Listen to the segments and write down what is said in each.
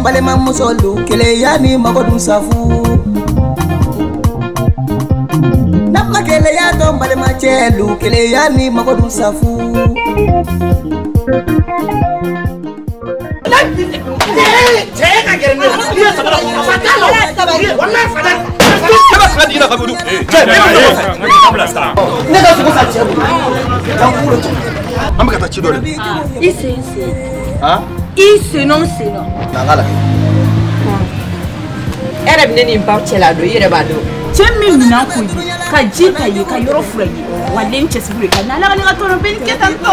Balimamusolu keleya ni mago dun safu n'a keleya dɔn balimacɛlu keleya ni mago dun safu. Ne ka sogo san cɛ bolo. An bɛ ka taa ci dɔ de. I sen sen. I sen nɔ sen nɔ. Na n k'a lajɛ. E yɛrɛ bɛ ne ni n ba cɛla don i yɛrɛ b'a dɔn. Cɛ min minɛn ko ye ka ji ta ye ka yɔrɔ fura ye wa den cɛsiri ka n'ala ka ne ka tɔnɔ bɛ nin kɛ tan tɔ.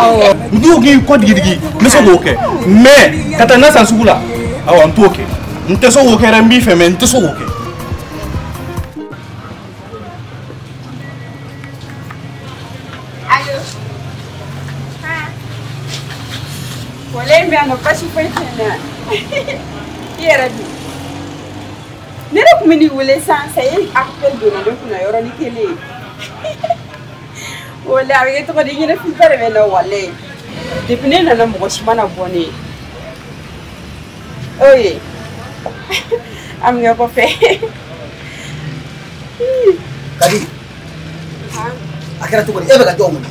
N t'o k'i kɔ digidigi n bɛ se k'o kɛ mais ka taa na san sugu la awɔ n t'o kɛ n tɛ se k'o kɛ dɛ n b'i fɛ mais n tɛ se k'o kɛ. Allo. Walayi n bɛ yan nɔ baasi foyi tɛ n na. I yɛrɛ dun? Ne de tun bɛ n'i wele sisan sisan e appel donna ne kunna yɔrɔnin kelen. Walayi a bɛ kɛ cogo di i ɲɛnafin ba de bɛ n na walayi. Depuis ne nana mɔgɔ si ma na bɔ ne ye. Oye an bɛ kɛ kɔfɛ. Kadi a kɛra cogo di e bɛ ka jɔn wele?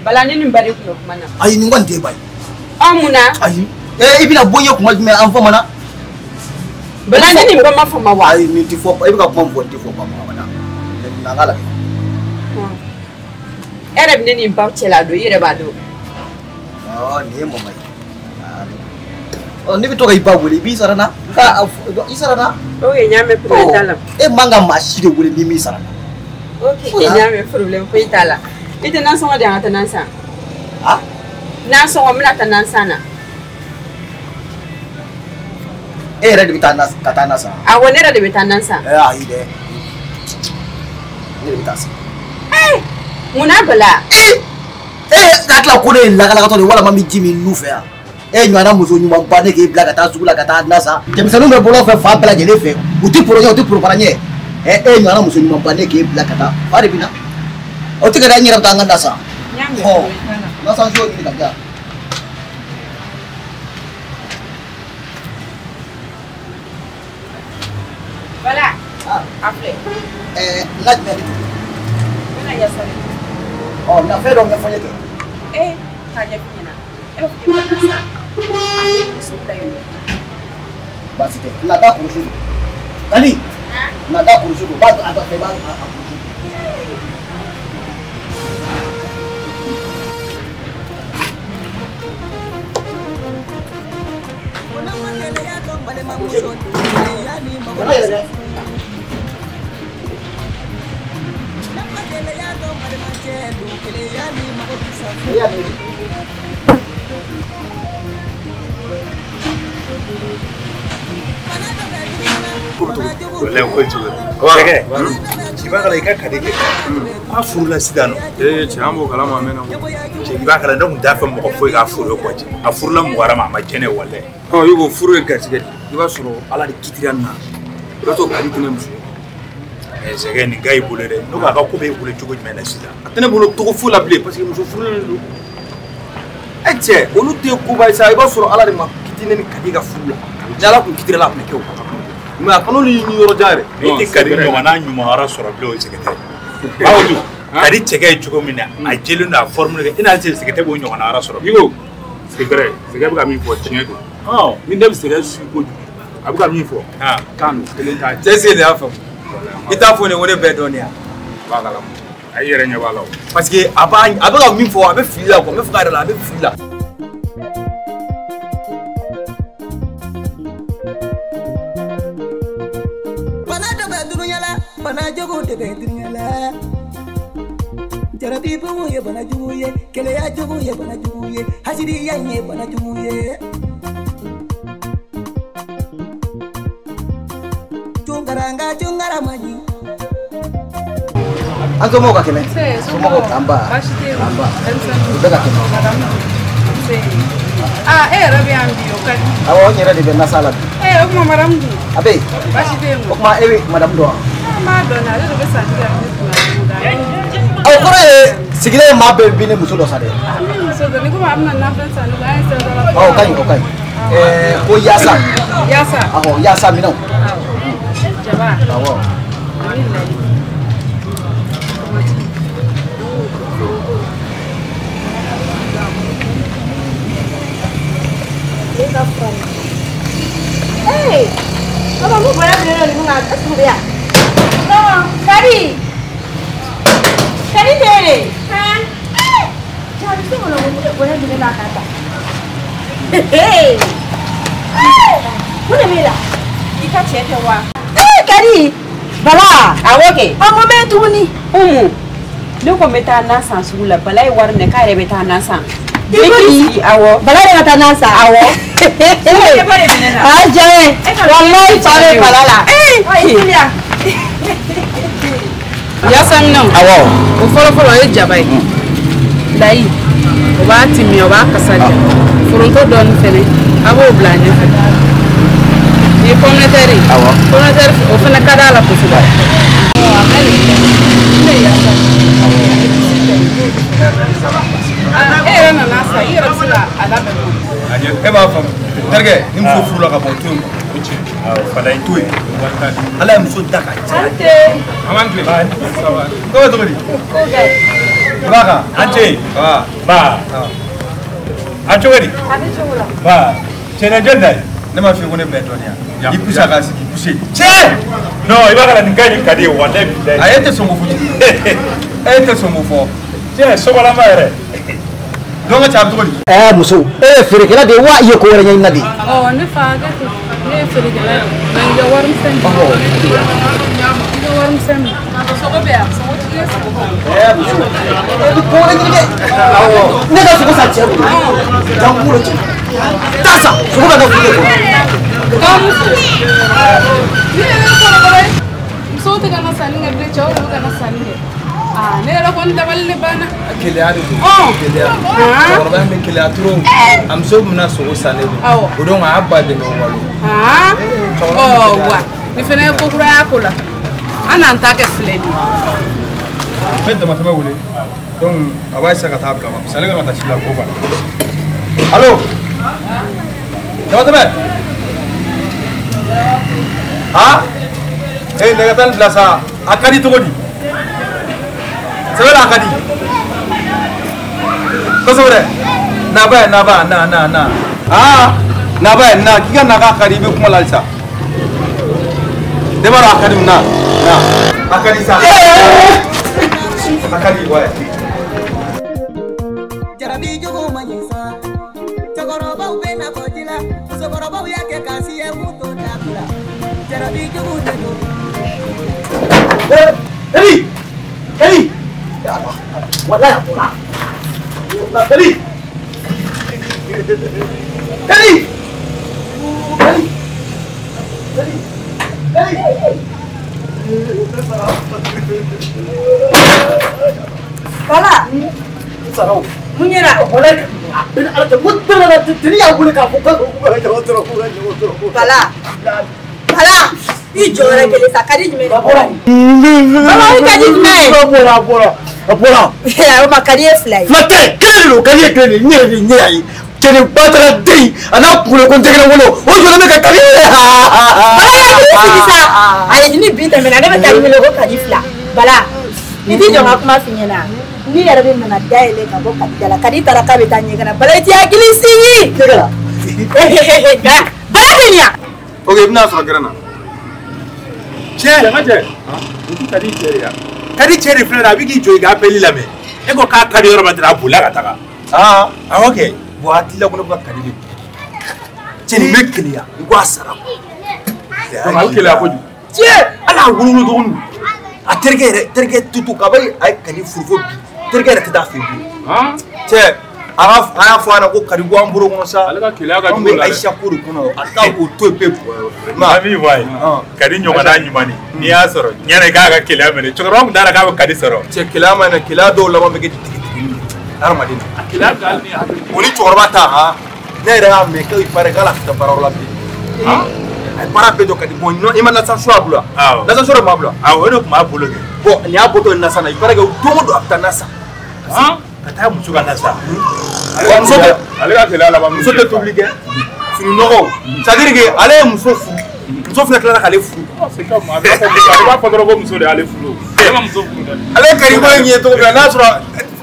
Bala ne ni n ba de tun bɛ kuma na. Ayi nin kɔni t'e ba ye. Ɔ mun na? Ayi i bɛna bɔ n ye kuma jumɛn an famana? Bala ne ni n ba ma fama wa? Ayi nin tɛ fɔ e bɛ ka kuma min fɔ nin tɛ fɔ ba ma abada. Na n k'a lajɛ. E yɛrɛ bɛ ne ni n ba cɛla don i yɛrɛ b'a dɔn. Ɔ nin ye mama ye. Ɔ ne bɛ to ka i ba wele i b'i sara n na ka i sara n na. Ok n y'a mɛn problème t'a la. E man ka maa si de wele n'i m'i sara n na. Ok n y'a mɛn problème foyi t'a la. I tɛ nasɔngɔ di yan ka taa nan san. Ah? Nasɔngɔ n bɛna taa nan san na. E yɛrɛ de bɛ taa ka taa na san? Awɔ ne yɛrɛ de bɛ taa nan san. Ɛ ayi dɛ. Ne de bɛ taa san. Ee mun na Bala? Ee e ka tila ko ne ye lakalakatɔ de ye walima n bɛ ji min nu fɛ yan. E ɲɔgɔnna muso ɲumanba ne k'e bila ka taa sugu la ka taa na san. Cɛmisɛnninw bɛ bɔlɔn fɛ fan bɛɛ lajɛlen fɛ u tɛ poro ɲɛ u tɛ poro ɲɛ. Ɛ e ɲɔgɔnna muso ɲumanba ne k'e bila ka taa fa de bɛ na. O tɛ ka da n yɛrɛ bɛ taa n ka na san. Ɔ na san so ɲini ka di yan. Bala a filɛ. Ɛɛ n ka jumɛn de don? N bɛna yaasa de. Ɔ na fɛn dɔ ɲɛfɔ n ye kɛ. Ee k'a ɲɛf'i ɲɛna e b'a fɔ k'i bɛ taa san a bɛ muso bila yen nɔ. Baasi tɛ na taa kurusi don. Kadi na taa kurusi don b'a a fɛ i b'a a kurusi don. Cɛ b'a kala i ka kadi kɛ a furula sisan nɔ. Ee cɛ an b'o kalama a mɛnna. Cɛ i b'a kala ne tun t'a fɛ mɔgɔ foyi k'a furu quoi cɛ a furula mɔgɔ wɛrɛ ma a ma jɛnɛ walayi. Ɔ i ko furu ye garijɛgɛ de ye i b'a sɔrɔ ala de kitira nin na i b'a sɔrɔ kadi tɛ ne muso ye. Ɛ Sɛgɛ nin ga y'i bolo dɛ ne ko a ka ko b'e bolo cogo jumɛn na sisan. A tɛ ne bolo togo foyi la bilen parce que muso furulen don. Ɛ cɛ olu tɛ koba ye sa i b'a sɔrɔ ala de ma kiti ne ni kadi ka furu la ni ala kun kitira la a tun bɛ kɛ o. Mais a kanu ni yɔrɔ jan yɛrɛ. E tɛ kadi ɲɔgɔnna ɲuman wɛrɛ sɔrɔ bilen o Sɛgɛtɛ. Bawo kadi cɛkɛ ye cogo min na a jɛlen don a forme kɛ i n'a se Sɛgɛtɛ b'o ɲɔgɔnna wɛrɛ sɔrɔ. I ko c'est vrai Sɛgɛ bɛ ka min fɔ tiɲɛ don. Ni ne bɛ Sɛgɛ su kojugu a bɛ ka min fɔ. Kan don kelen t'a cɛ sigi de y'a faamu. I t'a fɔ ne ko ne bɛɛ dɔn ne ya. A b'a kalama a y'i yɛrɛ ɲɛ b'a la o. Parce que a b'a a bɛ ka min fɔ a bɛ fili la quoi n bɛ fɛ k'a yɛrɛ la a bɛ fili la. Bana jugu de bɛ dunuya la jarabi bugu ye bana jugu ye kɛlɛya jugu ye bana jugu ye hasidiya ye bana jugu ye cungaranga cungara maji. An somɔgɔw ka kɛnɛ? Somɔgɔw an ba an ba u bɛɛ ka kɛnɛ. Ah e yɛrɛ bɛ yan bi o ka di. Awɔ n yɛrɛ de bɛ nasa la bi. Ee o tuma madamu dun? A bɛ yen. Baasi tɛ yen. O tuma e bɛ madamu dɔn wa? N b'a dɔn ale de bɛ sanni kɛ ne kunna. Aw Sigilen ye maa bɛɛ bi ne muso dɔ sa dɛ. Ne muso dɔ ni komi a bɛna nafɛn san ne ko an ye sira dɔ la. Ɔ o ka ɲi o ka ɲi. Ko yaasa. Yaasa. Awɔ yaasa minɛnw. Jaba. Awɔ. Ani layi. Tomati. Ne ka fura ye. Ee! Baba mun bɔra minɛn ninnu kan est-ce que u bɛ yan? Non, Kadi. Kadi tɛ yen de. Han. Jaabi so kɔnɔ ko mun de bɔra minɛn na k'a ta? Mun de b'e la? I ka cɛ tɛ wa? Ee Kadi. Bala. Awɔ kɛ. Ɔ mun bɛ yen tuguni? Umu, ne ko n bɛ taa na san sugu la, Bala ye wari minɛ k'a yɛrɛ bɛ taa na san. I ko di? Awɔ. Bala yɛrɛ ka taa na san. Awɔ. A diya ye. Walayi fa bɛ Bala la. Yaasa minɛnw. Awɔ. O fɔlɔ-fɔlɔ o ye jaba ye. Layi o b'a timiya o b'a kasa ja. Foronto dɔɔni fɛnɛ a b'o bila a ɲɛfɛ. Nin ye pomme de terre ye. Awɔ. Pomme de terre o fɛnɛ ka d'a la kosɛbɛ. Ɔ a ka ɲi. Ne ye yaasa. E yɛrɛ nana san i yɛrɛ bɛ se ka a labɛn. E b'a faamu terikɛ ni muso furula ka bɔ to yen O tiɲɛ. Awɔ Falayi to yen. Ala ye muso da ka caya. An b'an tilen. Ko bɛ cogo di? I b'a kan? An ce. Ba. A cogo di? A bɛ cogo la. Ba. Cɛnɛ jɔn da ye? Ne m'a f'i ye ko ne bɛɛ dɔnniya. I pousse a k'a sigi pousse. Cɛ! Non i b'a kana nin ka ɲi ka di ye walayi bilayi. A e tɛ sɔn k'o fɔ. E tɛ sɔn k'o fɔ. Cɛ sɔgɔlama yɛrɛ. Donc cɛ a bɛ cogo di? Muso e ye feerekɛla de ye wa i ye ko wɛrɛ ɲɛɲini de? Ɔ ne fa hakɛ to ne ye feerekɛla ye nka n ka warimisɛn di. N ka warimisɛn minɛ. Sogo bɛ yan sogo i ye sogo kan. Muso e bɛ ko wɛrɛ ɲini dɛ. Awɔ ne ka sogo san cɛ bolo. Taa n kunkolo ci. Taa san sogo bɛ ka furu de kɔnɔ. Bamuso ne yɛrɛ ye kɔrɔbɔrɔ ye. Musow tɛ ka na sanni kɛ bilen cɛw de bɛ ka na sanni kɛ. Aa ne yɛrɛ kɔni dabali de banna. Keleya de don. Keleya. Cɛkɔrɔba in bɛ keleya trop. A muso bɛna sogo san ne bolo. O don a y'a ba dɛmɛ o walo. Ɔ wa nin fana ye ko kura y'a ko la. An n'an ta kɛ filɛ nin ye. N bɛ damatɛmɛ wele. Donc a b'a essayer ka taa bila parce que ale kan ka taa ci la ko kan. Allo. Damatɛmɛ. Ah. Eh nɛgɛ tan bila sa. A ka di cogo di? Sɛbɛ la a ka di. Kosɛbɛ dɛ. Na ba ye na ba na na na. Aa na ba ye na k'i ka na k'a ka di i bɛ kuma la halisa. Ne b'a dɔn a ka di na na a ka di sa. A ka di ouais. Jarabi jugu ma ɲi sa. Cɛkɔrɔbaw bɛ na bɔ ji la, musokɔrɔbaw y'a kɛ k'a si ye mun t'o dabila. Jarabi jugu de don. Eli! Eli! Walayi a bɔra. Eli! Eli! Eli! Eli! Eli! Bala. Saraw. Mun yera? Walayi ala cɛ ko tɛnɛ tɛnɛ y'a wele k'a fɔ k'u ka ɲɔgɔn sɔrɔ k'u ka ɲɔgɔn sɔrɔ. Bala. Bala. I jɔyɔrɔ kelen sa ka di jumɛn ye? A bɔra. Bala i ka di jumɛn ye? A bɔra a bɔra a bɔra. O ma ka di ye fila ye. Fila tɛ kelen de don ka di ye kelen de ye n yɛrɛ de ɲɛ y'a ye. Cɛnin ba taara den a n'a kunkolo ko n tɛgɛ wolo o jɔlen bɛ ka ka di ye. Bala i hakili sigi sa. Ayi ni bi tɛmɛna ne bɛ taa wele ko ka di fila. Bala i t'i jɔ n ka kuma f'i ɲɛna. Ni yɛrɛ bɛ nana dayɛlɛ ka bɔ Kadi da la Kadi taara k'a bɛ taa ɲɛgɛn na Bala i t'i hakili sigi. Ɲɛgɛn na. Bala tɛ nin ya. Ok i bɛna sɔrɔ gɛrɛn na. Cɛ n ka cɛ o tɛ Kadi cɛ de ya. Kadi cɛ de filɛ nin ye a bɛ k'i jɔ i ka appel lamɛn e ko k'a ka di yɔrɔ min dɔrɔn a bolila ka taga. Aa awɔ kɛ. Bon a hakili la ko ne bɛ ka Kadi de cɛ nin bɛ keleya n ko a sara. Donc a bɛ keleya kojugu. Cɛ hali a wolowolo dɔgɔninw a terikɛ yɛrɛ terikɛ tutu kabini a ye Kadi furu fo bi terikɛ yɛrɛ tɛ taa fɛ yen bilen. Cɛ a y'a fɔ a ɲɛna ko Kadi bɔ an bolo kɔnɔ sa. Ale ka keleya ka Anw jugu bɛ o la dɛ. Ayisa ko de kɔnɔ a ka o to yen pewu. Ma min fɔ a ye Kadi ɲɔgɔnna ɲuman n'i y'a sɔrɔ ɲɛna i k'a ka keleya minɛ cɛkɔrɔba tun t'a dɔn k'a bɛ Kadi sɔrɔ. Cɛ keleya ma ɲi dɛ keleya dɔw laban bɛ kɛ tigɛtigɛli ye hadamaden na. A keleya bɛ hali ni hakili. O ni cɛkɔrɔba ta han ne yɛrɛ y'a mɛn k'o paraît k'ale tɛ taa baarayɔrɔ la bilen. A ye baara bɛɛ jɔ Kadi bon i ma nasan su a bolo wa? Awɔ. Nasan su de b'a bolo wa? Awɔ o de tun b'a bolo kɛ. Bon nin y'a bɔtɔ ye nasan na il paraît que don o don a bɛ taa na san. Ka taa muso ka na sa. Muso tɛ ale ka gɛlɛya laban muso tɛ tobili kɛ fini nɔgɔw c'est à dire que ale ye muso furu muso fana tilala k'ale furu. C'est comme a b'a fɔ dɔrɔn ko muso de y'ale furu. Ale ma muso furu dɛ. Ale kari ko in ye cogo min na n'a sɔrɔ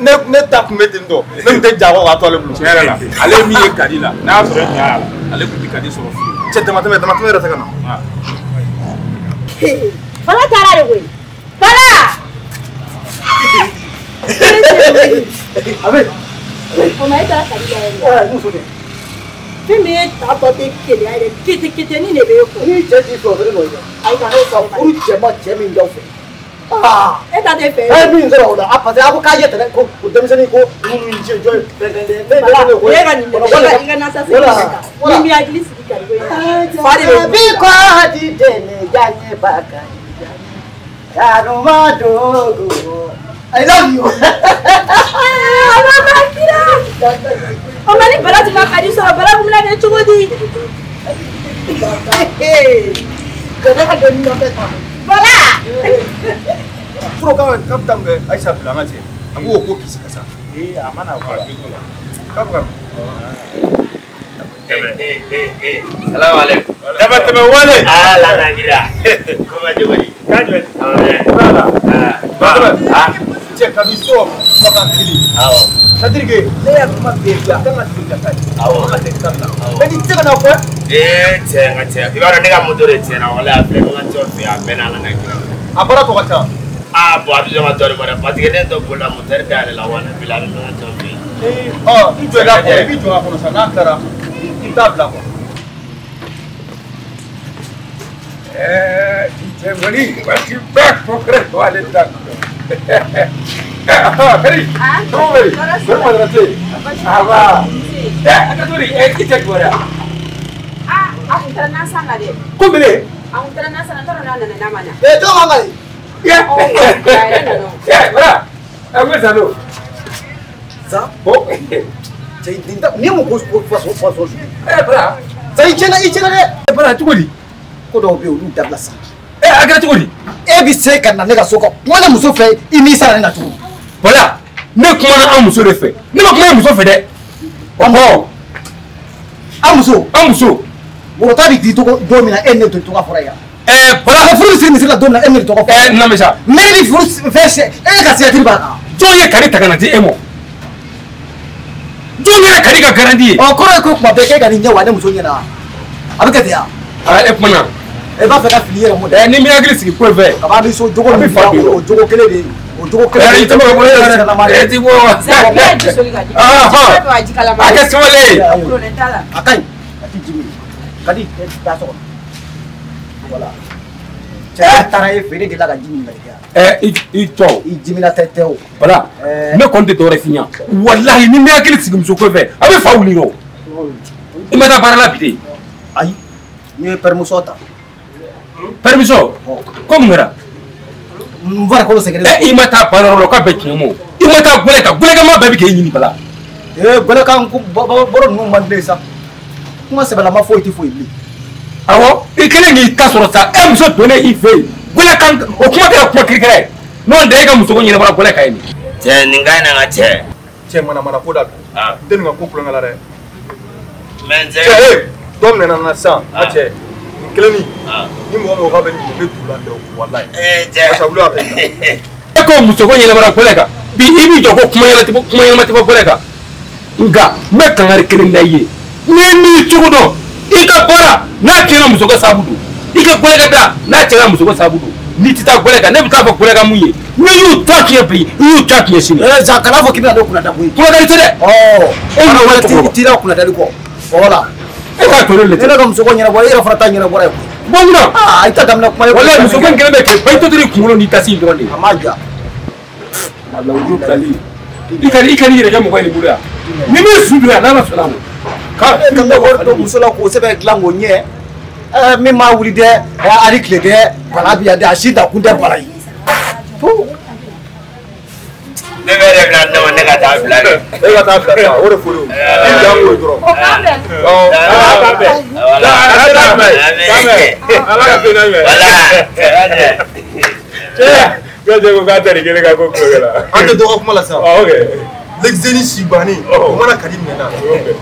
ne ta tun bɛ ten tɔ ne tun tɛ jago k'a to ale bolo. Tiɲɛ yɛrɛ la ale ye min ye Kadi la n'a y'a sɔrɔ e tun y'a la ale tun tɛ Kadi sɔrɔ fiyewu. Cɛ damatɛmɛ yɛrɛ tɛ ka na. Bala taara de koyi. Bala. A bɛ. O ma e taara Kadi la yɛrɛ. Muso de. Fɛn min ye ta tɔ tɛ keleya yɛrɛ kete keteni de bɛ e kɔ. Ni cɛ t'i fɛ o fɛnɛ nɔ ye. Ayi ka n'o Ka furu cɛ ma cɛ min d'aw fɛ. E ta tɛ fɛ. E min sɔrɔ o la a parce que a ko k'a ye tɛnɛ ko o denmisɛnnin ko minnu cɛ jɔ ye fɛn fɛn ne Bala ne ko e ka nin dɛ i ka nasa sigi Wala. Ni m'i hakili sigi Kadi ko in na. Fa de bɛ Bi kɔ di dene janye baka Kanuma dogo. I love you. Ala ka kira. O ma ni Bala tun ma Kadi sɔrɔ Bala tun bɛna kɛ cogo di? Jɔn ka don nɔfɛ tan. Bala. Furu kan ka bɛ taa mun kɛ Ayisa bila an ka cɛ a b'o ko kisi ka sa. Ee a mana bɔ a la. K'a bɛ ka Salamu alaikum. Dama tɛmɛ wale. Ala ka kira. Ko ma cogo di? K'a jumɛn? Voilà. Ah. Cɛ kabi so kumakan kelen. Awɔ. C'est à dire que ne y'a kuma bɛɛ f'i ye a kan ka segin ka taa yen. Awɔ. A kan ka segin ka taa. Awɔ. Mais n'i tɛ se ka na fɔ. Ee cɛ n ka cɛ i b'a dɔn ne ka moto de tiɲɛna walahi a filɛ ne ka cɛ fɛ yen a bɛɛ n'Ala ka kira. A baara tɔ ka ca. Ah bon a bɛ sɔn ka dɔ de bɔ dɛ parce que ne tɔ bolila moteur dayɛlɛ la wa ne bila a bɛ ne ka cɛ fɛ yen. Ɔ i jɔ i ka kɔnɔ i b'i jɔ a kɔnɔ sa n'a tilara i bɛ taa bila quoi. Cɛ kɔni waati bɛɛ ko kɛra ko ale ta. Kari. Comment vas-tu? Comment vas-tu? Ah va. A ka tori i tɛ kibaruya. Ah a kun taara nasan na dɛ. Ko mene? A kun taara nasan na n t'a dɔn n'a nana n'a ma na. Ee jɔn man ka ye. Ɔ a yɛrɛ nana o. Voilà. A ko Zano. Za. Bon. Cɛ nin ta ni mun ko faso faso. Bala. Sa i tiɲɛna dɛ. Bala cogo di? Ko dɔw bɛ yen olu dabila sa. A kɛra cogo di? E bɛ se ka na ne ka so ka kuma ne muso fɛ i m'i sara ne na cogo. Bala ne kumana an muso de fɛ. Ne ma kuma e muso fɛ dɛ. Ɔhɔn. An muso. An muso. Worota bɛ di tɔgɔ don min na e ni ne to tɔgɔ fɔra yan. Bala. Ka furu siri misiri la don min na e ni ne tɔgɔ fɔra. Namɛ sa. Ne ni furu fɛn sɛ e ka signature b'a kan. Jɔn ye Kadi ta ka na di e ma? Jɔn yɛrɛ Kadi ka garantie ye? Ɔ kɔrɔ ye ko kuma bɛɛ k'e ka nin ɲɛ wa ne muso ɲɛna. A bɛ kɛ ten ya. Aa e kumana. E b'a fɛ ka fili i yɛrɛ mɔ dɛ. Ni m'i hakili sigi ko in fɛ. Kaba b'i so jogo A bɛ min fa bila bin. o jogo kelen de ye. O jogo kelen de ye. I tɛ bɔ e ti bɔ wa. Sa ne ye ji soli ka di. Ah, Ji bɛ ji kalama. A kɛ sabali ye. Kulonnen t'a la. A ka ɲi. A ti ji min. Kadi taa so kɔnɔ. Voilà. Cɛ taara e fɛ e de delila ka ji min ka kɛ. I tɔ. I jimina tɛ tɛ o. Bala ne kɔni tɛ dɔwɛrɛ f'i ɲɛna. Walahi ni m'i hakili sigi muso ko in fɛ a bɛ fa wuli yɔrɔ. I ma taa baara la bi de. Ayi. N ye permission ta. Permission? Ko mun kɛra? N farikolo sɛgɛnnen don. I ma taa baara yɔrɔ la k'a bɛ tiɲɛ ma o. I ma taa gɛlɛ kan gɛlɛkanma bɛɛ bɛ k'e ɲini Bala. Gɛlɛkan ko bɔrɔ ninnu man di ne ye sa. Kuma sɛbɛlama foyi tɛ foyi bilen. Awɔ i kɛlen k'i ta sɔrɔ sa e muso donnen i fɛ yen gɛlɛkan o kuma kɛra kuma kirikara ye n'o tɛ e ka musoko ɲɛnabɔra gɛlɛ kan ye nin. Cɛ nin ka ɲi na n ka cɛ. Cɛ manamana ko da bi. N tɛ nin ka ko kulonkɛ la dɛ. Mais cɛ. Cɛ dɔ minɛna n na sisan n ka cɛ nin kelen nin ni mɔgɔ mɔgɔ k'a bɛ nin minɛ n bɛ dugu la dɛ walayi. Cɛ. Parce que olu y'a fɛ. E ko musoko ɲɛnabɔra gɛlɛ kan bi i b'i jɔ ko kuma ɲɛnama tɛ bɔ gɛlɛ kan nka n bɛ kangari kelen da i ye n'i m'i cogo dɔn i ka baara n'a tiɲɛna muso ka sababu don i ka gɛlɛ ka da n'a tiɲɛna muso ka sababu don n'i tɛ taa gɛlɛ kan ne bɛ taa fɔ gɛlɛ kan mun ye n'i y'u ta tiɲɛ bi i y'u ta tiɲɛ sini. Za kana fɔ k'i bɛna ne kunna da koyi. Kunnadali tɛ dɛ. Ɔ e mana wɛrɛ wɛrɛ t'i la kunnadali kɔ. Voilà. E k'a to ne le Ne ka musoko ɲɛnabɔ e yɛrɛ fana ta ɲɛnabɔra ye koyi. Bɔ mun na. Aa i ta daminɛ kuma ye. Walayi musoko in kelen bɛ kɛ ba i tɔ tora i kunkolo n'i tasi in dɔrɔn de ye. A ma ja. A lawuju bilali. I ka n'i yɛrɛ kɛ mɔgɔ ye nin bolo yan. Ni min su don yan n'Ala sɔnna a ma. Ka ne wari don muso la k'o sɛbɛn dilan k'o ɲɛ. Min m'a wuli dɛ hali tile dɛ bana bi yan dɛ a si dakun tɛ bana ye. Ne bɛ yɛrɛ bila ne ma ne ka taa bila dɛ. E ka taa bila sa o de fɔra o. I dan k'o dɔrɔn. O k'an bɛn. Ɔ Ala k'an bɛn. Ala k'an bɛn. Ala k'an bɛn. Wala. Cɛ. Ko cɛ ko k'a tari kelen ka ko kulonkɛ la. An tɛ dɔgɔ kuma la sa. Ok. L'exeni si banni. O mana Kadi minɛ na.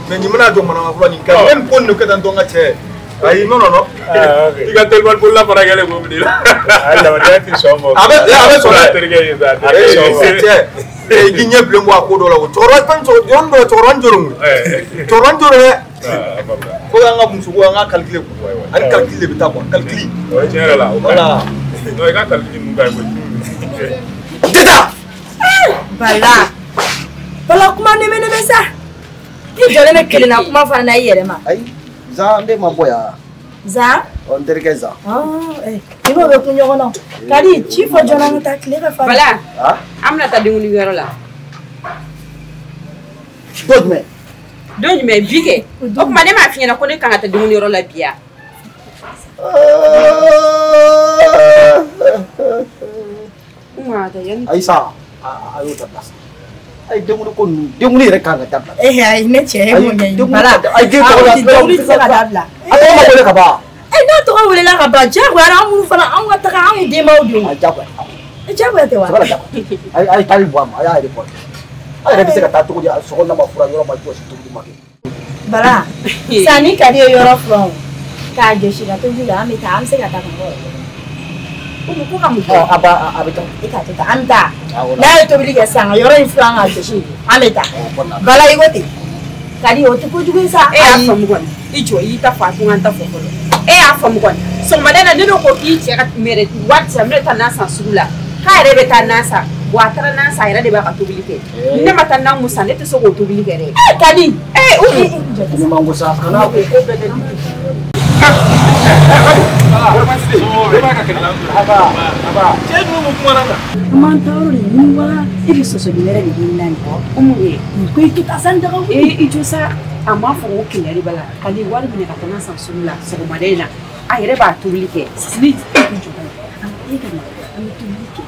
Mais nin mana jɔ manama fɔlɔ nin ka même ko nin kɛ tan dɔn ka cɛ. Ayi non non non. I ka téléphone bolila fana kɛlen k'o minɛ i la. Adamadenya tɛ sɔn ma. A bɛ sɔn dɛ. Terikɛ ye sa. A tɛ sɔn ma. Cɛ i k'i ɲɛ bilen bɔ a ko dɔ la o. Cɛkɔrɔba fɛn yɔrɔnin dɔ la cɛkɔrɔba jɔrɔ koyi. Cɛkɔrɔba jɔrɔ dɛ. Fo k'an ka musoko an ka calculer quoi. Ani calcul de bɛ taa quoi calcul. O tiɲɛ yɛrɛ la. Voilà. Non i ka calcul ninnu ka ɲi kojugu. Teta. Bala. Bala kuma nɛmɛ nɛmɛ sa. I jɔlen bɛ kelenna kuma fana na i yɛrɛ ma. Ayi Zan ne ma bɔ yan. Zan? Ɔ n terikɛ Zan. I b'o bɛ kun ɲɔgɔn na. Kadi ci fɔ joona an ka taa tile ka farin. Bala. An bɛna taa denkundi la. Don jumɛn? Don jumɛn bi kɛ? O tuma ne m'a f'i ɲɛna ko ne kan ka taa denkundi la bi yan. Ayi sa a y'o dabila sa. Ayi denkundi ko ninnu denkundi yɛrɛ kan ka dabila. Ayi ne cɛ e m'o ɲɛɲini. Bala ayi den tɔgɔ la denkundi tɛ se ka dabila. A tɔgɔ ma wele ka ban. N'a tɔgɔ welela ka ban diyagoya an minnu fana anw ka taga anw ye denbaw de ye. A diyagoya. Diyagoya tɛ wa? Sabala diyagoya. Ayi taali bɔ a ma a y'a yɛrɛ bɔ. A yɛrɛ bɛ se ka taa cogo di a sɔgɔ n'a ma fura yɔrɔ ma jɔsi tobili ma kɛ. Bala sanni ka di ye yɔrɔ furan o k'a jɔsi ka tobili kɛ an bɛ taa an bɛ se ka taa ka bɔ. Ko ka mun kɛ? A b'a a bɛ taa. E k'a to tan an bɛ taa. N'a ye tobili kɛ sisan ka yɔrɔ in furan k'a jɔsi an bɛ taa. Bala i ko ten. Kadi o tɛ kojugu ye sa. E y'a faamu kɔni i jɔ i y'i ta fɔ a tun ka n ta fɔ fɔlɔ. E y'a faamu kɔni sɔgɔmada in na ne de ko k'i cɛ ka mɛrɛ wari san ne bɛ taa nan san sugu la k'a yɛrɛ bɛ taa nan san wa a taara nan san a yɛrɛ de b'a ka tobili kɛ ne ma taa nan mun san ne tɛ se k'o tobili kɛ dɛ. Kadi o ne ma ko sa kana ko ko bɛɛ kɛ. Cɛ ninnu mun kumana tan. An b'an taa yɔrɔ de ɲini wa e bɛ sɔsɔli wɛrɛ de ɲini na nin o mun ye ko i to taa sanni daga wuli. I jɔ sa a m'a fɔ ko keleya de b'a la ka nin wari minɛ ka taa n'a san sugu la sɔgɔmada in na a yɛrɛ b'a tobili kɛ ni e k'i jɔ e ka na an bɛ tobili kɛ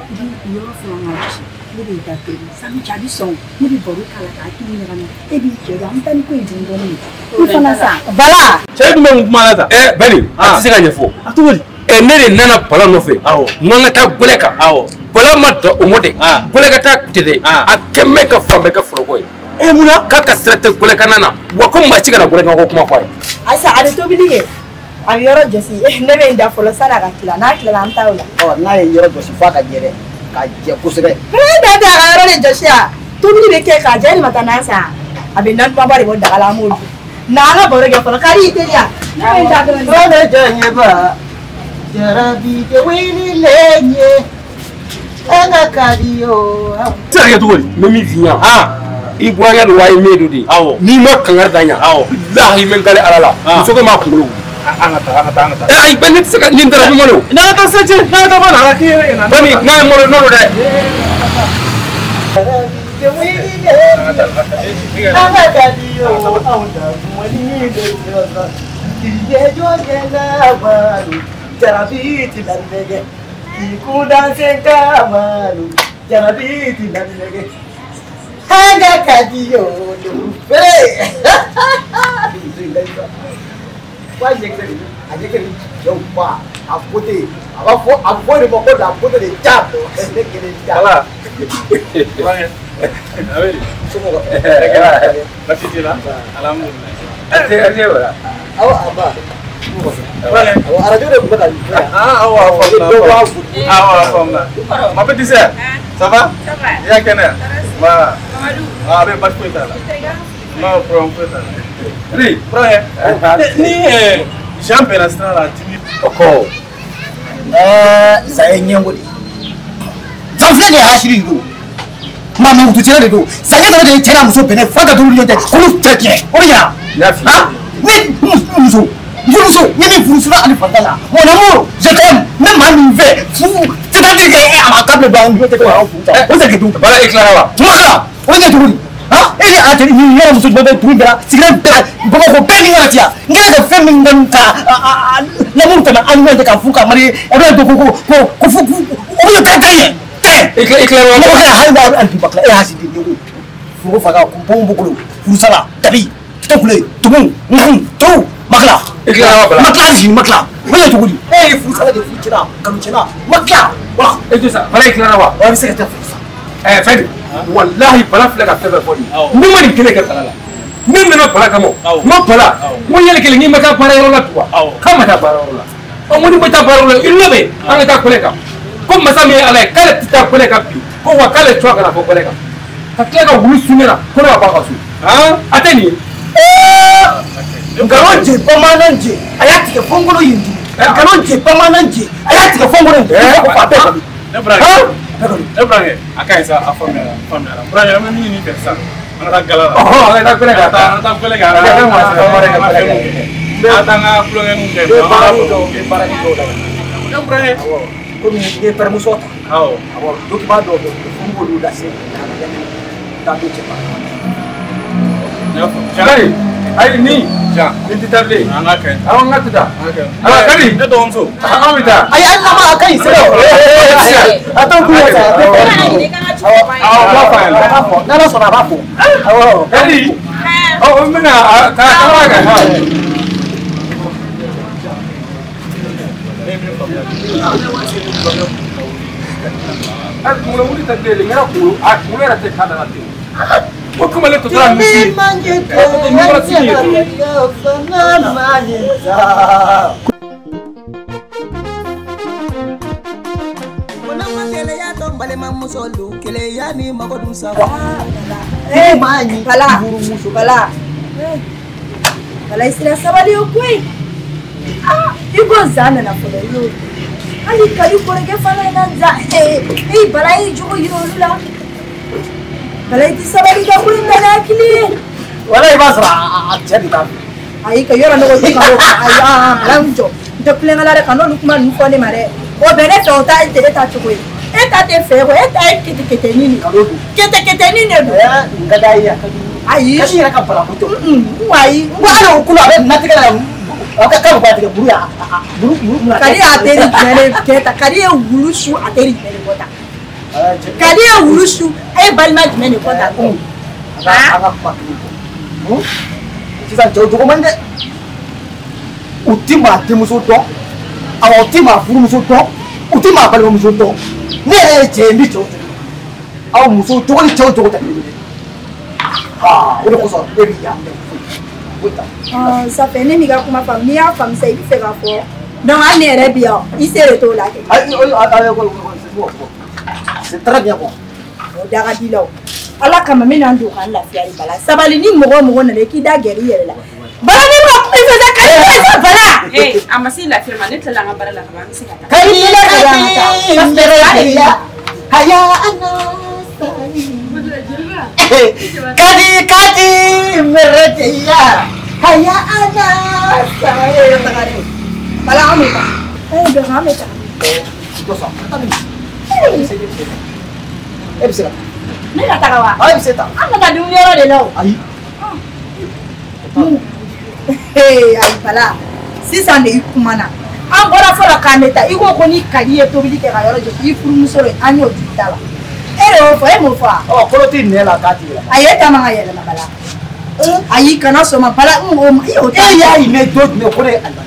i bɛ yɔrɔ furan ka jɔsi ne bɛ da tobi sani cɛ a bɛ sɔn ne bɛ baro k'a la k'a tulu ɲagami e b'i cɛ don an bɛ taa ni ko ye dɔɔni dɔɔni i fana sa Bala. Cɛ jumɛn kun kumana tan. Bani a tɛ se ka ɲɛfɔ. A cogo di? Ne de nana Bala nɔfɛ. Awɔ. N k'an ka taa gɛlɛ kan. Awɔ. Bala ma dan o ma dɛ. Gɛlɛ ka taa tɛ dɛ. A kɛn bɛ ka fan bɛɛ kɛ foroko ye. Munna? K'a ka sira tɛ gɛlɛ kan na wa ko maa si kana gɛlɛ kan ko kuma fɔ a ye. Ayisa a bɛ tobili kɛ a bɛ yɔrɔ jɔsi ne bɛ n da fɔlɔ sani a ka tila n'a tilala an bɛ taa o la. Ɔ n'a ye yɔrɔ jɔsi f'a ka jɛ dɛ ka jɛ kosɛbɛ. E da tɛ a ka yɔrɔ de jɔsi yan tobili bɛ kɛ k'a jɛ e de ma taa nan san a bɛ nan kumaba de bɔ daga la an b'o dun na an ka baro kɛ fɔlɔ kari i teliya ne bɛ n da dɔrɔn. Bala jɔnyeba jarabi tɛ wililen ye an ka Kadi o. Tɛ se ka kɛ cogo di? N bɛ min f'i ɲɛna. I burankɛ don wa i min don de. Awɔ. N'i ma kangari da ɲa. Awɔ. Bilahi n bɛ n kale Ala la. Muso ko m'a kunkolo wuli. An ka taa an ka taa an ka taa. Ayi bɛɛ ne tɛ se ka nin dara ɲuman don. N'an ka taa se cɛ n'an ka taa bɔ a la a ka k'i yɛrɛ ɲɛna. Bani n'a ye malo nɔrɔ dɛ. Jarabi tɛ wililen ye an ka Kadi o anw ta mɔni de jɔsa k'i jɔ la malu jarabi ti lanɛgɛ k'i kun sen ka malu jarabi ti lanɛgɛ. An ka Kadi o dugu fere. Wa ɲɛkisɛ de a ɲɛkisɛ de cɛw ba a beauté a b'a fɔ a bɛ fɔ de ma ko la beauté de diable ne kelen diable. Bala. A bɛ di? Somɔgɔw. Baasi t'i la? Alhamdulilayi. A tɛ wala. Awɔ a ba. Awɔ arajo de tun bɛ ka fɛn. Awɔ a faamuna. Dɔ b'a fo. Awɔ a faamuna. Ma petite sœur. Ça va? Ça va. I y'a kɛnɛ? Voilà. Mamadou. A bɛ baasi foyi t'a la. Non problème foyi t'a la. Ri. Burankɛ. Ni Jean bɛnna sira la dimi. Ɔkɔ. Sa ye ɲɛngo de ye. San filɛ nin ye hasiri de don. Maa mankutu de don. San ɲɛ dɔ de ye cɛ n'a muso bɛnɛ f'a ka dumuni ɲɔgɔn cɛ k'olu cɛ tiɲɛ o bɛ ɲa. N y'a f'i ye. Ne muso furumuso n ye min furu sura ani fanta la mon amour je t'aime ne maa min fɛ furu c'est-à-dire que a ma câble don an ni ɲɔgɔn cɛ ko an furu sa o tɛ kɛ tugun. Bala e tilara wa? Tuma kɛra o bɛ kɛ cogo di? E ni a cɛ ni yɔrɔ muso jumɛn bɛ dugu bɛɛ la sigilen bɛɛ la Bamakɔ bɛɛ ni ɲɔgɔn cɛ yan n kɛlen ka fɛn min kɔni ka l'amour tɛmɛ an ni ɲɔgɔn cɛ ka furu ka marier a bɛ ko ko ko ko fo o bɛ taa tɛ ɲɛ tɛ. I tilara wa? Mɔgɔ kɛra hali n'a hali bi bakila e y'a sigi den ko furu faga ko bon bolo furusala dabi. Fitɔ kule tumu to makila. I tilala wa Bala? Ma tila hali sini ma tila. O bɛ kɛ cogo di? E ye furu sala de furu cɛla kanu cɛla ma tila. Voilà. E to sa Bala i tilala wa? Wa i bɛ se ka taa furu sa. Ɛɛ fɛn walahi Bala filɛ ka fɛn fɛn fɔ nin ye. Ne ma nin kelen kɛ Bala la. Ne nana Bala kama. N ko Bala n ko yali kelen n'i ma taa baarayɔrɔ la bi wa? K'a ma taa baarayɔrɔ la. Ɔ n ko n'i ma taa baarayɔrɔ la i labɛn an ka taa kɔlɛ kan. Ko masa min ye Ala ye k'ale tɛ taa kɔlɛ kan bi. Ko wa k'ale tɔgɔ kana fɔ kɔlɛ kan. Ka tila ka wulu sun ne la ko ne ka bɔ a ka so. A tɛ nin ye. Nkalon je bamanan je a y'a tigɛ fo n kɔnɔ yen dimi. Nkalon je bamanan je a y'a tigɛ fo n kɔnɔ yen dimi. Ko a bɛɛ kɔni. Ne burankɛ a ka ɲi sa a faamuyara faamuyara. Burankɛ an bɛ min ɲini i fɛ sisan an ka taa gala la. Ɔhɔn an ka taa kɔlɛ kan. An ka taa kɔlɛ kan. An ka taa an ka tulonkɛninw kɛ. N bɛ baara dɔw la. Ne burankɛ. Komi i ye pɛrɛmuso ta. Awɔ. Awɔ document dɔw bɛ yen n b'olu lase ka taa don cɛ ma. N y'a faamu. Kari ayi ni. Jean. Ni tɛ taa bilen. An ka kɛ. Awɔ an ka tɛ taa. Ala Kari. Ne dɔgɔmuso. An bɛ taa. Ayi ayi mama a ka ɲi sɛbɛ. A t'o kun ye sa. Awɔ n b'a fɔ a ɲɛna. A b'a fɔ n'Ala sɔnna a b'a fɔ. Awɔ. Kari. Ɔ n bɛna a taa kaba kan. A kunkolo wuli tɛ bilen n kɛra kunkolo a kunkolo yɛrɛ tɛ k'a da la ten. O kamalen tɔ tora misi. Bala Bala Bala i sera sabali o koyi. Ah i ko zan nana fɔlɔ i y'o hali Kadi kɔrɔkɛ fana ye na zan ee Bala y'i jogo yira olu la. Bala i ti sabali ka ko in bɛɛ n'a hakili ye. Wala i b'a sɔrɔ a cɛ de t'a fɛ. Ayi ka yɔrɔ ne ko k'i ka o ayi Bala n jɔ n tɛ kulonkɛ la dɛ ka n'olu kuma ninnu fɔ ne ma dɛ. O bɛɛ ne fɛ o ta tɛ ne ta cogo ye. E ta tɛ fɛ ko e ta ye keteketeni de. Keteketeni de don. N ka d'a ye a ka di. Ayi. Kasi yɛrɛ ka bala ko tɛ. Ayi. N ko hali o kulo a bɛ natigɛ la a ka kan b'a tigɛ buru ya buru buru. Kadi y'a teri jumɛn de kɛ ta Kadi ye wulu su a teri jumɛn de kɔ ta. Kadi ye wulu su e ye balima jumɛn de kɔ ta. An ka kuma kelen fɔ. Sisan cɛw jogo man dɛ. U ti maa denmuso dɔn awa u ti maa furumuso dɔn u ti maa balimamuso dɔn. Ne yɛrɛ ye cɛ ye n bɛ cɛw jogo. Aw musow jogo ni cɛw jogo tɛ kelen ye. O de kosɔn e b'i yan minɛ foyi t'a. Ça fait ne m'i ka kuma faamu n'i y'a faamu sisan i bɛ fɛ k'a fɔ donc hali ne yɛrɛ bi yan i se de t'o la kɛ. Ayi ayi c'est très bien bon. O da ka di la o Ala kama n bɛna n don ka n lafiya de Bala sabali ni mɔgɔ o mɔgɔ nana i k'i da gɛrɛ i yɛrɛ la Bala ne ma kuma i fɛ sa Kadi sa Bala. Ee a ma se lafiya ma ne tilala an ka baara la ka ban an bɛ se ka taa. Kadi haya ana Kadi Kadi merejia haya ana saya. Bala an bɛ taa. Ee bɛn an bɛ taa. Dɔ sɔn ka taa min. E bɛ se ka taa. Ne ka taga wa? E bɛ se taa. An ka taa dumuniyɔrɔ de la o. Ayi. Ee ayi Bala sisan de i kumana an bɔra fɔlɔ k'an bɛ taa i ko ko ni Kadi ye tobili kɛ ka yɔrɔ jɔ i furumuso de an y'o di da la e de y'o fɔ e m'o fɔ wa? Ɔ kolo tɛ nɛ la k'a t'i yɛlɛma. Ayi e ta man ka yɛlɛma Bala. Ayi kana sɔn ma Bala n ko i y'o ta. E y'a ye don jumɛn ko ne ye alimami.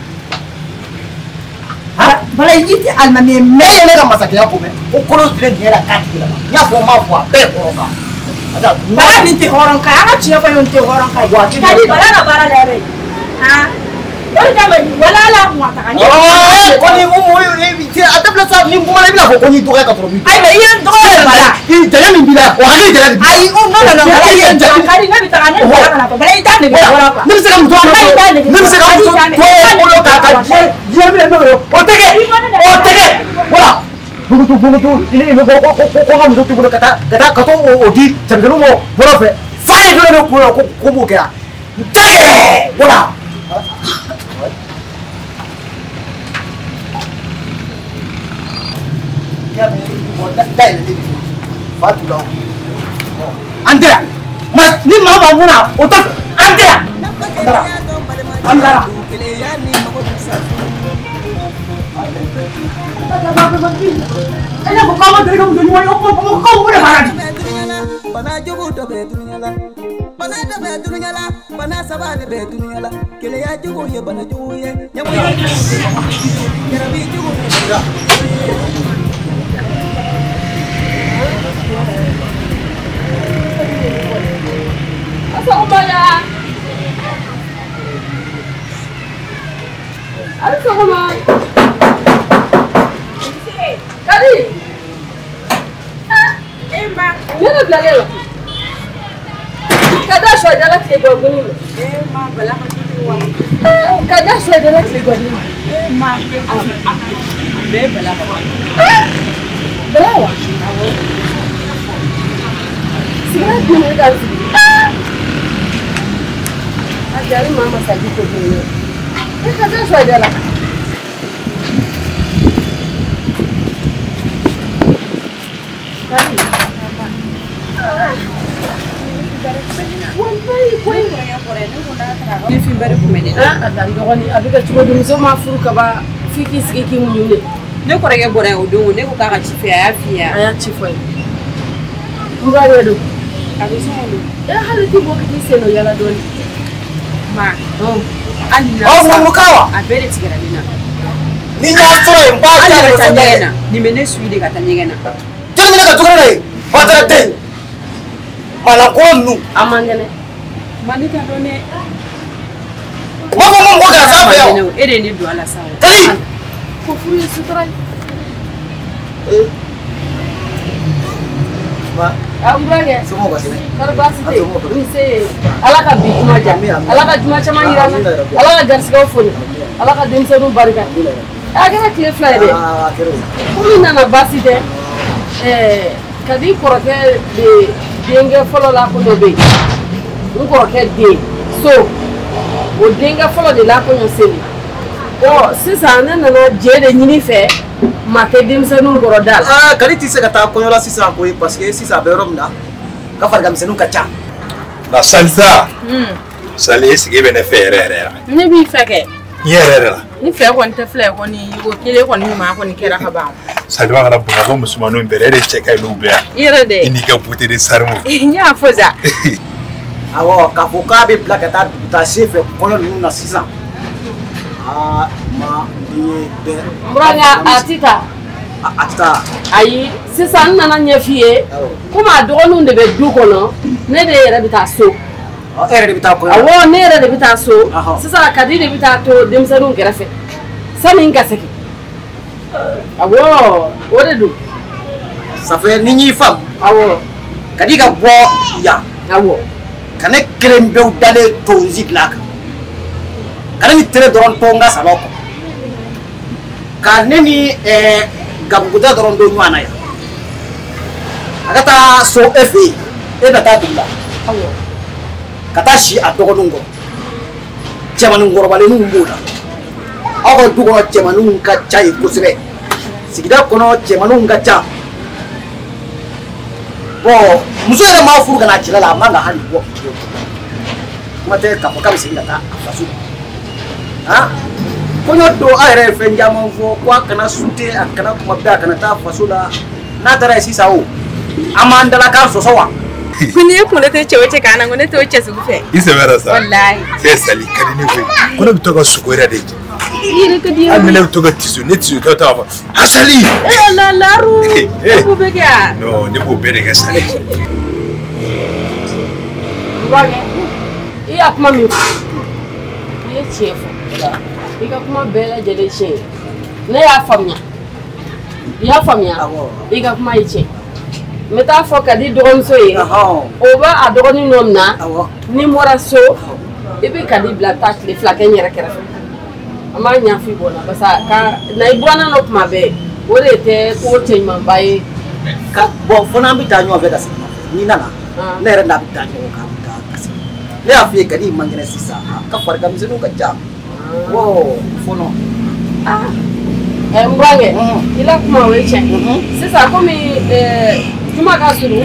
Bala i tɛ alimami ye mais e ye ne ka masakɛya ko mɛn ko kolo tɛ nɛ la k'a t'i yɛlɛma n y'a fɔ n m'a fɔ a bɛɛ ye hɔrɔn kan. Bala nin tɛ hɔrɔn kan ye an ka tiɲɛ fɔ nin tɛ hɔrɔn kan ye. Kadi Bala ka baara la yɛrɛ han o de kama wala ala kun ka taga. Kɔni a dabila sa ni n kumana i bɛna fɔ ko n y'i dɔgɔya ka sɔrɔ n m'i dɔgɔya. Ayi mais i ye n dɔgɔya de Bala. I janya min b'i la o hakili janya de b'i la. Ayi non non non Bala i ye Kadi ne bɛ taga ne bɛ taga ka na fɔ Bala i t'a nege bɔra quoi. Ne bɛ se ka muso ne bɛ se ka muso to e bolo k'a ka diɲɛ minɛ n'o ye o tɛ kɛ o tɛ kɛ voilà. Bugutu bugutu i bɛ ko ko ko ka muso t'i bolo ka taa ka taa ka t'o di cɛmisɛnninw ma bɔlɔn fɛ fa ye dɔ de bɛ kun na ko ko b'o kɛra n tɛ kɛ voilà. An tɛ yan ni maa maa mun na o tɛ an tɛ yan an taara an taara. E ko k'aw ma deli ka muso ɲuman ye o ko k'aw de b'a la bi. Bana jugu dɔ bɛ dunuya la, bana dɔ bɛ dunuya la, bana saba de bɛ dunuya la keleya jugu ye bana jugu ye ɲɛngoya jugu jarabi jugu Sɔgɔma a ni sɔgɔma. Kadi. E ma. Ne de bilalen don. Ka da sɔ da la tile gɔgɔni ma. E ma bala ka kojugu wa. Ka da sɔ da la tile gɔgɔni ma. E ma a bɛɛ bala ka. Bala wa. Awɔ. Sigara dun ne ka sigi. A jari maa ma saji ko dun ye. E ka da sɔ da la. Ne fin bari kun bɛ ne la. A ka n dɔgɔnin a bɛ kɛ cogo di muso ma furu kaba f'i k'i sigi k'i muɲu de. Ne kɔrɔkɛ bɔra yen o don ne ko k'a ka ci fɛ a y'a f'i ye. A y'a ci fɔ ye. N ba yɛrɛ don. A bɛ so kɔnɔ. E hali t'i bɔ k'i sen don yala dɔɔni. Ma. Hali n'a wa. A bɛɛ de tigɛra ne na. Ni n y'a sɔrɔ yen n b'a diya de ka taa ɲɛgɛn na. Nin bɛ ne suit de ka taa ɲɛgɛn na. Jɔnni bɛ ne ka du kɔnɔ yen? Batara den. Malakɔrɔ ninnu. A man kɛnɛ. Ma ne t'a dɔn dɛ. U b'a fɔ ko mɔgɔ kana s'an fɛ yan. E de ye ne don a la sa o. Kadi. Ko furu ye sutura ye. Ma. A n burankɛ. Somɔgɔw ka kɛnɛ. Kɔri baasi tɛ yen. Nse. Ala ka bi juma diya. Ala ka juma caman yira an na. Ala ka garisigɛw foni. Ala ka denmisɛnninw barika. A kɛra tile 2 ye dɛ. A kɛra o. Komi nana baasi tɛ. Kadi kɔrɔkɛ de denkɛ fɔlɔ la ko dɔ bɛ yen. N kɔrɔkɛ den so o denkɛ fɔlɔ de la kɔɲɔ seli. Ɔ sisan ne nana jɛ de ɲini fɛ maa tɛ denmisɛnninw kɔrɔ da la. Aa Kadi tɛ se ka taa kɔɲɔ la sisan koyi parce que sisan a bɛ yɔrɔ min na ka farikamisɛnninw ka ca. La Salsa. Sali sigi bɛ ne fɛ yɛrɛ yɛrɛ la. Ne b'i fɛ kɛ. N yɛrɛ yɛrɛ la. Ni fɛ kɔni tɛ filɛ kɔni ko kelen kɔni ɲuman kɔni kɛra ka ban. Salima kana Bamakɔ musomaninw bɛɛ e de cɛ ka ɲi n'u bɛɛ yan. I yɛrɛ dɛ. I n'i ka beauté de charme. N y'a fɔ sa. Awɔ k'a fɔ k'a bɛ bila ka taa dugutaa sen fɛ kɔɲɔ ninnu na sisan. Aa ma ni ye bɛɛ. N burankɛ a ti taa. A ti taa. Ayi sisan n nana ɲɛf'i ye. Komi a dɔgɔninw de bɛ du kɔnɔ ne de yɛrɛ bɛ taa so. E yɛrɛ de bɛ taa kɔɲɔ. Awɔ ne yɛrɛ de bɛ taa so. Sisan Kadi de bɛ taa to denmisɛnninw kɛrɛfɛ sani n ka segin. Awɔ o de don. Ça fait ni n y'i faamu. Awɔ. Kadi ka bɔ yan. Awɔ. Ka ne kelen pewu dalen to n si dilan kan. Ka ne ni tere dɔrɔn to n ka salon kɔnɔ. Ka ne ni gabuguda dɔrɔn to ɲɔgɔn na yan. A ka taa so e fɛ yen. E bɛ taa dugu la. Awɔ. Ka taa si a dɔgɔninw kɔrɔ. Cɛmanin kɔrɔbalenninw b'o la. Aw ka du kɔnɔ cɛmaninw ka ca yen kosɛbɛ. Sigida kɔnɔ cɛmaninw ka ca. Bon muso yɛrɛ maa furu ka na cɛla la a man ka hali bɔ. Kuma tɛ k'a fɔ k'a bɛ segin ka taa a faso la. Han kɔɲɔ don a yɛrɛ ye fɛn caman fɔ ko a kana sute a kana kuma bɛɛ a kana taa faso la n'a taara yen sisan o an b'an dalakan sɔsɔ wa. Ko n'i ye kunkolo tɛ cɛ o cɛ kan na ko ne t'o cɛ sugu fɛ. I sɛbɛ la sa. Walayi. E Sali ka di ne koyi ko ne bɛ to ka sogo yɛrɛ de jɛ. I yɛrɛ ka di ye. Hali ni ne bɛ to ka tiso ne tiso tɔ t'a fɔ a Sali. E la laru. E b'o bɛɛ kɛ wa. Non ne b'o bɛɛ de kɛ Sali. N burankɛ i y'a kuma min fɔ i ye tiɲɛ fɔ i ka kuma bɛɛ lajɛlen tiɲɛ ye ne y'a faamuya i y'a faamuya i ka kuma ye tiɲɛ. N bɛ taa fɔ Kadi dɔgɔmuso ye o b'a a dɔgɔnin nɔ min na ni n bɔra so i bɛ Kadi bila taa tile 2 kɛ n yɛrɛ kɛrɛfɛ an b'a ɲɛf'i bɔnna parce que ka na i buranna nɔ kuma bɛɛ o de tɛ ko cɛɲumanba ye. Bon fo n'an bɛ taa ɲɔgɔn fɛ ka segin n'i nana ne yɛrɛ n'a bɛ taa ɲɔgɔn kan ka segin ne y'a f'i ye Kadi man kɛnɛ sisan a ka fariganmisɛnninw ka ca fɔlɔ. N burankɛ i la kuma o ye tiɲɛ sisan komi juma ka surun n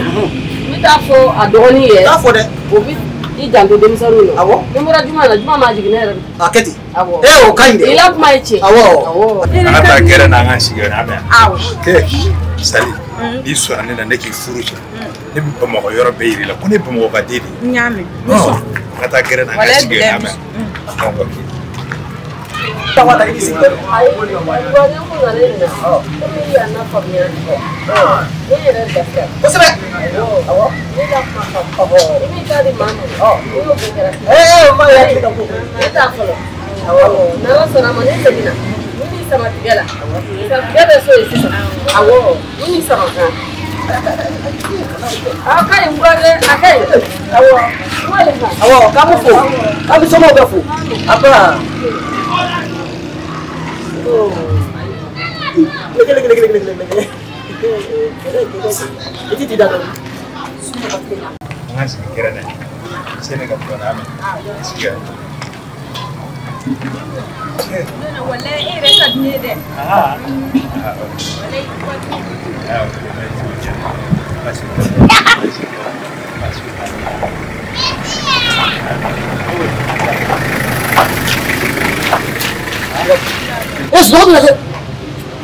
bɛ taa fɔ a dɔgɔnin ye. T'a fɔ dɛ. O bɛ i janto denmisɛnninw na. Awɔ. Ni n bɔra juma la juma ma jigin ne yɛrɛ bɛ. A kɛ ten. Awɔ. Ee o ka ɲi dɛ. I la kuma ye tiɲɛ. Awɔ. Awɔ. An ka taa gɛrɛn na an k'an sigi yen an bɛ yan. Awɔ. Sali n'i sɔnna ne na ne k'i furu cɛ ne bɛ Bamakɔ yɔrɔ bɛɛ yir'i la ko ne ye Bamakɔ ka den de ye. N y'a mɛn. N bɛ sɔn. N ka taa gɛrɛn na n ka sigi yen, mɛ. Donc ok. Ayi, ne ko nana nin na komi i y'a faamuya, ne yɛrɛ lafiya kosɛbɛ. Awɔ, ne ka kuma faamu, i b'i ta di maa ma, i y'o bɛɛ kɛra. Ee, ma y'a tile ka ko. Ne t'a fɔlɔ. Awɔ, n'Ala sɔnna a ma, ne seginna n b'i sama tigɛ la, tigɛ bɛ so yen sisan. Awɔ, n b'i sama kan. A ka ɲi burankɛ, a ka ɲi. Awɔ, kuma de kan. Awɔ, k'an b'u fo, k'an bɛ somɔgɔw bɛɛ fo. A ba. Leke leke leke leke leke. I ti da dɔɔni. An ka sigi gɛrɛn na. Se ne ka kuma na, mɛ. Sigi yan. Walayi, e yɛrɛ ka di ne ye dɛ. Ah, ok. Ah, ok, merci bien. Merci. Merci. E sunɔgɔ b'i la dɛ.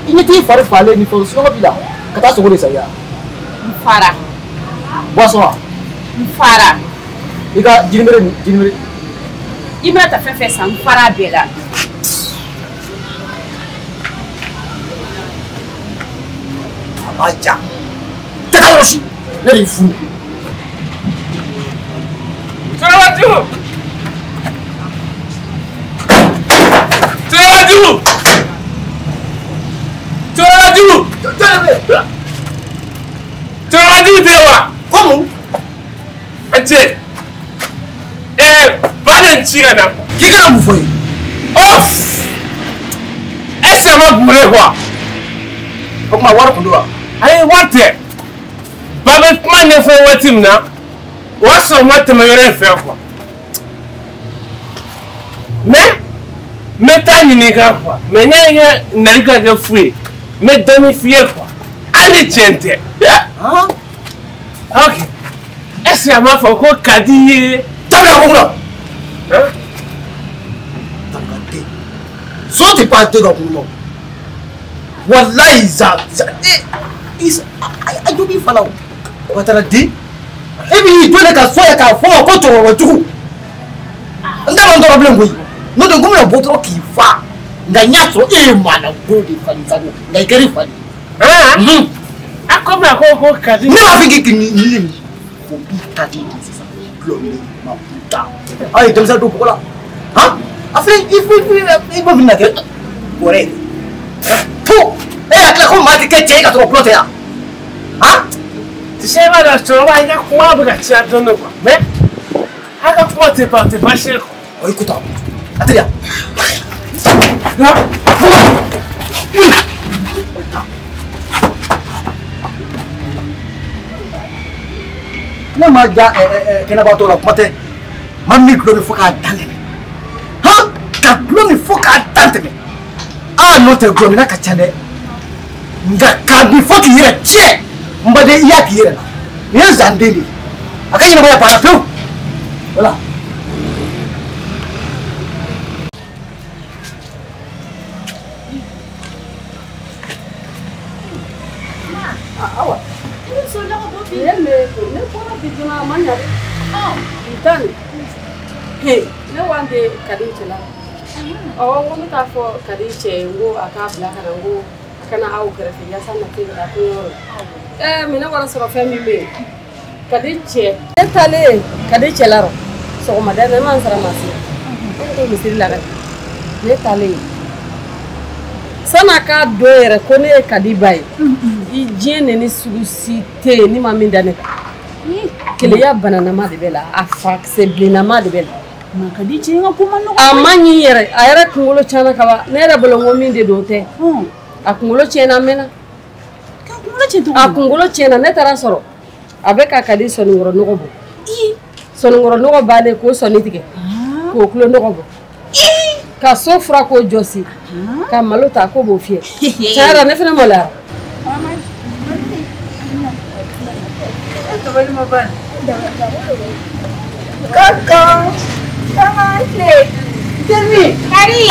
I ɲɛ t'i fari falen ni fɛnw, sunɔgɔ b'i la ka taa sogo de san ya. N fara. Boisson wa? N fara. I ka jirimere ni jirimere. I mana ta fɛn fɛn san, n fara a bɛɛ la. A b'a ja. Tɛ taa yɔrɔ si. Ne de y'i furu. Cɛkɔrɔba! Cɛkɔrɔba! Cɛkɔrɔba! Cɛkɔrɔba tɛ wa? Ko mun? A cɛ. Ba de n ci ka na. K'i kana mun fɔ ye? Ɔ! Est-ce que a ma bourré quoi? O tuma wari kun don wa? Ayi, wari tɛ. Ba bɛ kuma ɲɛfɔ waati min na, o y'a sɔrɔ n ma tɛmɛ yɔrɔ in fɛ quoi. Mais n bɛ taa ɲininka quoi. Mais ne ye nali ka kɛ fu ye. N bɛ dɔɔnin f'i ye quoi. Hali ni tiɲɛ tɛ. Ok. Est-ce que a m'a fɔ ko ka di i ye? Dabila ko kunna. Dangaden. So tɛ pan den ka kun nɔ. Walayi za za e a jo b'i fa la o. O taara den. E b'i jɔ ne ka so ye k'a fɔ ma ko cɛkɔrɔba jugu. N t'a dɔn n tɔɔrɔ bilen koyi. N'o tɛ n ko bɛna bɔ dɔrɔn k'i fa. Nka n y'a sɔrɔ e ye maalankolo de fa ni sago. Nka i kɛra i fa de ye. A komi a ko ko ka di. Ne b'a fɔ k'i nin nin ko i ka di sisan. Gulɔ min ma da. Aw ye denmisɛnnin don bɔgɔ la. Han? A filɛ i b'o min na kɛ bɔrɛ ye. To! E y'a tila ko maa tɛ kɛ cɛ ye ka sɔrɔ gulɔ tɛ yan. Han? Tu sais, i b'a dɔn cɛkɔrɔba, i ka kuma bɛ ka caya dɔɔnin quoi. Mais a ka kuma tɛ ban, tɛ baasi ye quoi. Ɔ écoute, a teliya. Ne ma ja kɛnɛbaatɔ la, kuma tɛ. Maa min gulɔ min fo k'a dan tɛmɛ. Han! Ka gulɔ min fo k'a dan tɛmɛ. Aa n'o tɛ gulɔ minna ka ca dɛ. Nka k'a min fo k'i yɛrɛ tiɲɛ. N baden, i y'a k'i yɛrɛ la. Nin ye zanden de ye. A ka ɲɛnamaya banna pewu. Voilà. Awa. Ne bɔra bi joona, a ma ɲa dɛ. Bi ta nin. Ne wa de Kadi cɛ la. Awɔ, n ko n bɛ taa fɔ Kadi cɛ ye, n ko a k'a bila ka na, n ko a kana aw kɛrɛfɛ yaasa na se ka taa kɔɲɔyɔrɔ la. Minɛ wara sɔrɔ fɛn min bɛ yen. Kadi cɛ. Ne taalen Kadi cɛ la rɔ. Sɔgɔmada in na, ne ma n sara maa si la. Ne bɛ to misiri la ka ne taalen. San'a k'a dɔn yɛrɛ ko ne ye Kadi ba ye. I diɲɛ neni sugu si tɛ yen ni ma min da ne kan. Keleya bananama de bɛ la, a fakisɛ bilennama de bɛ la. Ma Kadi cɛ in ka ko man nɔgɔn. A ma ɲi yɛrɛ, a yɛrɛ kunkolo tiɲɛna kaban. Ne yɛrɛ bolo n ko min de don o tɛ. A kunkolo tiɲɛna, a mɛnna. Ka kunkolo tiɲɛ cogo di? A kunkolo tiɲɛna, ne taara sɔrɔ a bɛ ka Kadi sɔnninkɔrɔ nɔgɔ bɔ. Sɔnninkɔrɔ nɔgɔ bannen k'o sɔnni tigɛ. K'o kulo nɔgɔ bɔ. Ka so fura k'o jɔsi. Ka malo ta k'o b'o fiyɛ. Tiɲɛ yɛrɛ la, ne fana maloyara. Coco. Comment c'est? Kari.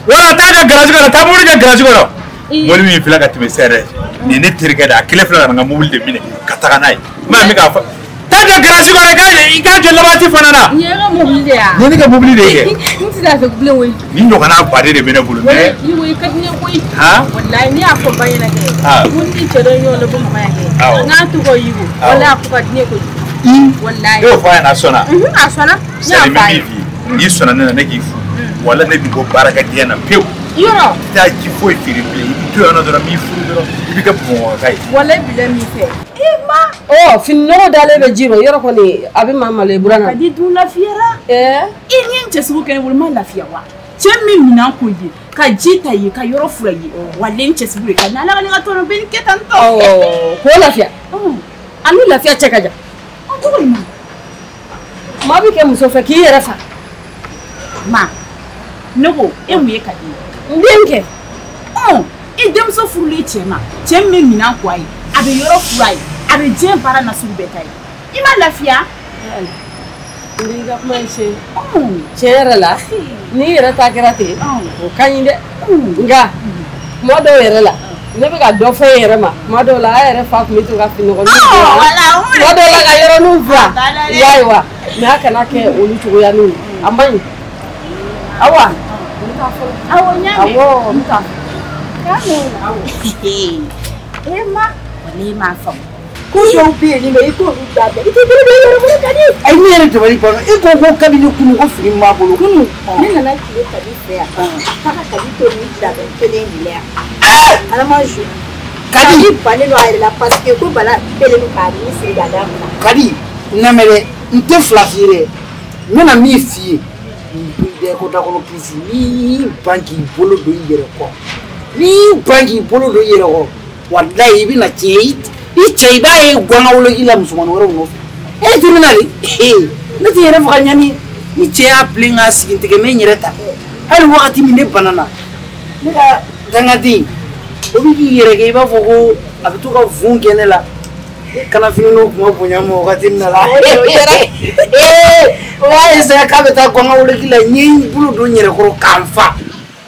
Wala taa ka garage kɔnɔ, taa mobili ka garage kɔnɔ. Mobili min filɛ ka tɛmɛ sisan yɛrɛ, nin ye ne terikɛ de ye, a kelen filɛ ka na n ka mobili de minɛ ka taga n'a ye. N b'a min k'a fɔ, taa jɔ garage kɔnɔ, i k'a jɔ labanti fana na. Nin ye e ka mobili de ye wa? Nin ye ne ka mobili de ye kɛ. N tɛ se a fɛ bilen koyi. Nin ɲɔgɔnna baden de bɛ ne bolo mais. I ka di ne ye koyi. Han? Walayi ne y'a fɔ ba ɲɛna kɛ. Ko ni cɛ dɔ ye ɲɔgɔn dɔn Bamakɔ yan kɛ. N'a tɔgɔ Yigo. Walayi a ko ka di ne ye kojugu. Walayi. Ne y'o fɔ a ɲɛna a sɔnna. A sɔnna. Ne y'a fɔ a ye. N'i sɔnna ne na ne k'i furu. Wala ne b'i bɔ baarakɛdenya na pewu. Yɔrɔ. I t'a ji foyi feere bilen, i bɛ to yan nɔ dɔrɔn n b'i furu dɔrɔn i bɛ kɛ Bamakɔka ye. Walayi bilayi min fɛ. I ma. Ɔ fini nɔgɔ dalen bɛ ji rɔ yɔrɔ kɔni a bɛ maa malo i buran na. Ka di dun lafiyara. Ɛɛ. I ni n cɛ sugu kɛ ne bolo n ma lafiya wa. Cɛ min minɛn ko ye ka ji ta ye ka yɔrɔ fura ye walayi n cɛ sugu de ka di Ala ka ne ka tɔnɔ bɛ nin kɛ tan tɔ. Awɔ k'o lafiya. A ni lafiya cɛ ka jan. Ɔ cogo di ma. Maa bɛ kɛ muso fɛ k'i yɛrɛ fa. Ma. Ne ko e mun ye ka di ye? N den kɛ. Ɔn i denmuso furulen cɛ ma, cɛ min bɛ minɛn ko a ye, a bɛ yɔrɔ fura ye, a bɛ diɲɛ baara nasugu bɛɛ k'a ye. I ma lafiya? N b'i ka kuma in se. Tiɲɛ yɛrɛ la, n'i yɛrɛ ta kɛra ten, o ka ɲi dɛ. Nka kuma dɔw yɛrɛ la, ne bɛ ka dɔ fɔ e yɛrɛ ma, kuma dɔw la a yɛrɛ fa tun bɛ to ka finɔgɔninw don. Kuma dɔw la ka yɔrɔninw furan. I y'a ye wa? Mais a kana kɛ olu cogoyaninw ye. A man ɲi. Awa. Awɔ n y'a mɛn. Awɔ n bɛ taa. K'a mɛn. Awɔ. E ma walayi e m'a faamu. Ko dɔw bɛ yen nɔ i k'olu dabila i tɛ bolo don i yɛrɛ bolo ka di. Ayi ne yɛrɛ dabali banna e ko ko kabini kunun ko fini b'a bolo. Kunun ne nana tile Kadi fɛ yan. A taara Kadi to nin labɛn kelen de la yan. Adama ju. Kadi bannen don a yɛrɛ la parce que ko Bala kɛlen don k'a ni siri k'a d'a kunna. Kadi n lamɛn dɛ n tɛ fila f'i ye dɛ n bɛna min f'i ye. N ko dakɔnɔ kisi n'i y'i ban k'i bolo don i yɛrɛ kɔ n'i y'i ban k'i bolo don i yɛrɛ kɔ walayi i bɛna tiɲɛ i cɛ i b'a ye gɔngawoloki la musomanin wɛrɛw nɔfɛ e tɛ bɛna de ne tɛ yɛrɛ faga ɲani ni cɛ y'a bilen k'a sigi tigɛ n bɛ n yɛrɛ ta hali wagati min ne banana ne ka dangaden o bɛ k'i yɛrɛ kɛ i b'a fɔ ko a bɛ to ka fun kɛ ne la. Kana fini n'o kuma bonya ma wagati min na la o b'a essayer k'a bɛ taa gɔngawoloki la n ye n bolo don n yɛrɛ kɔrɔ k'a n fa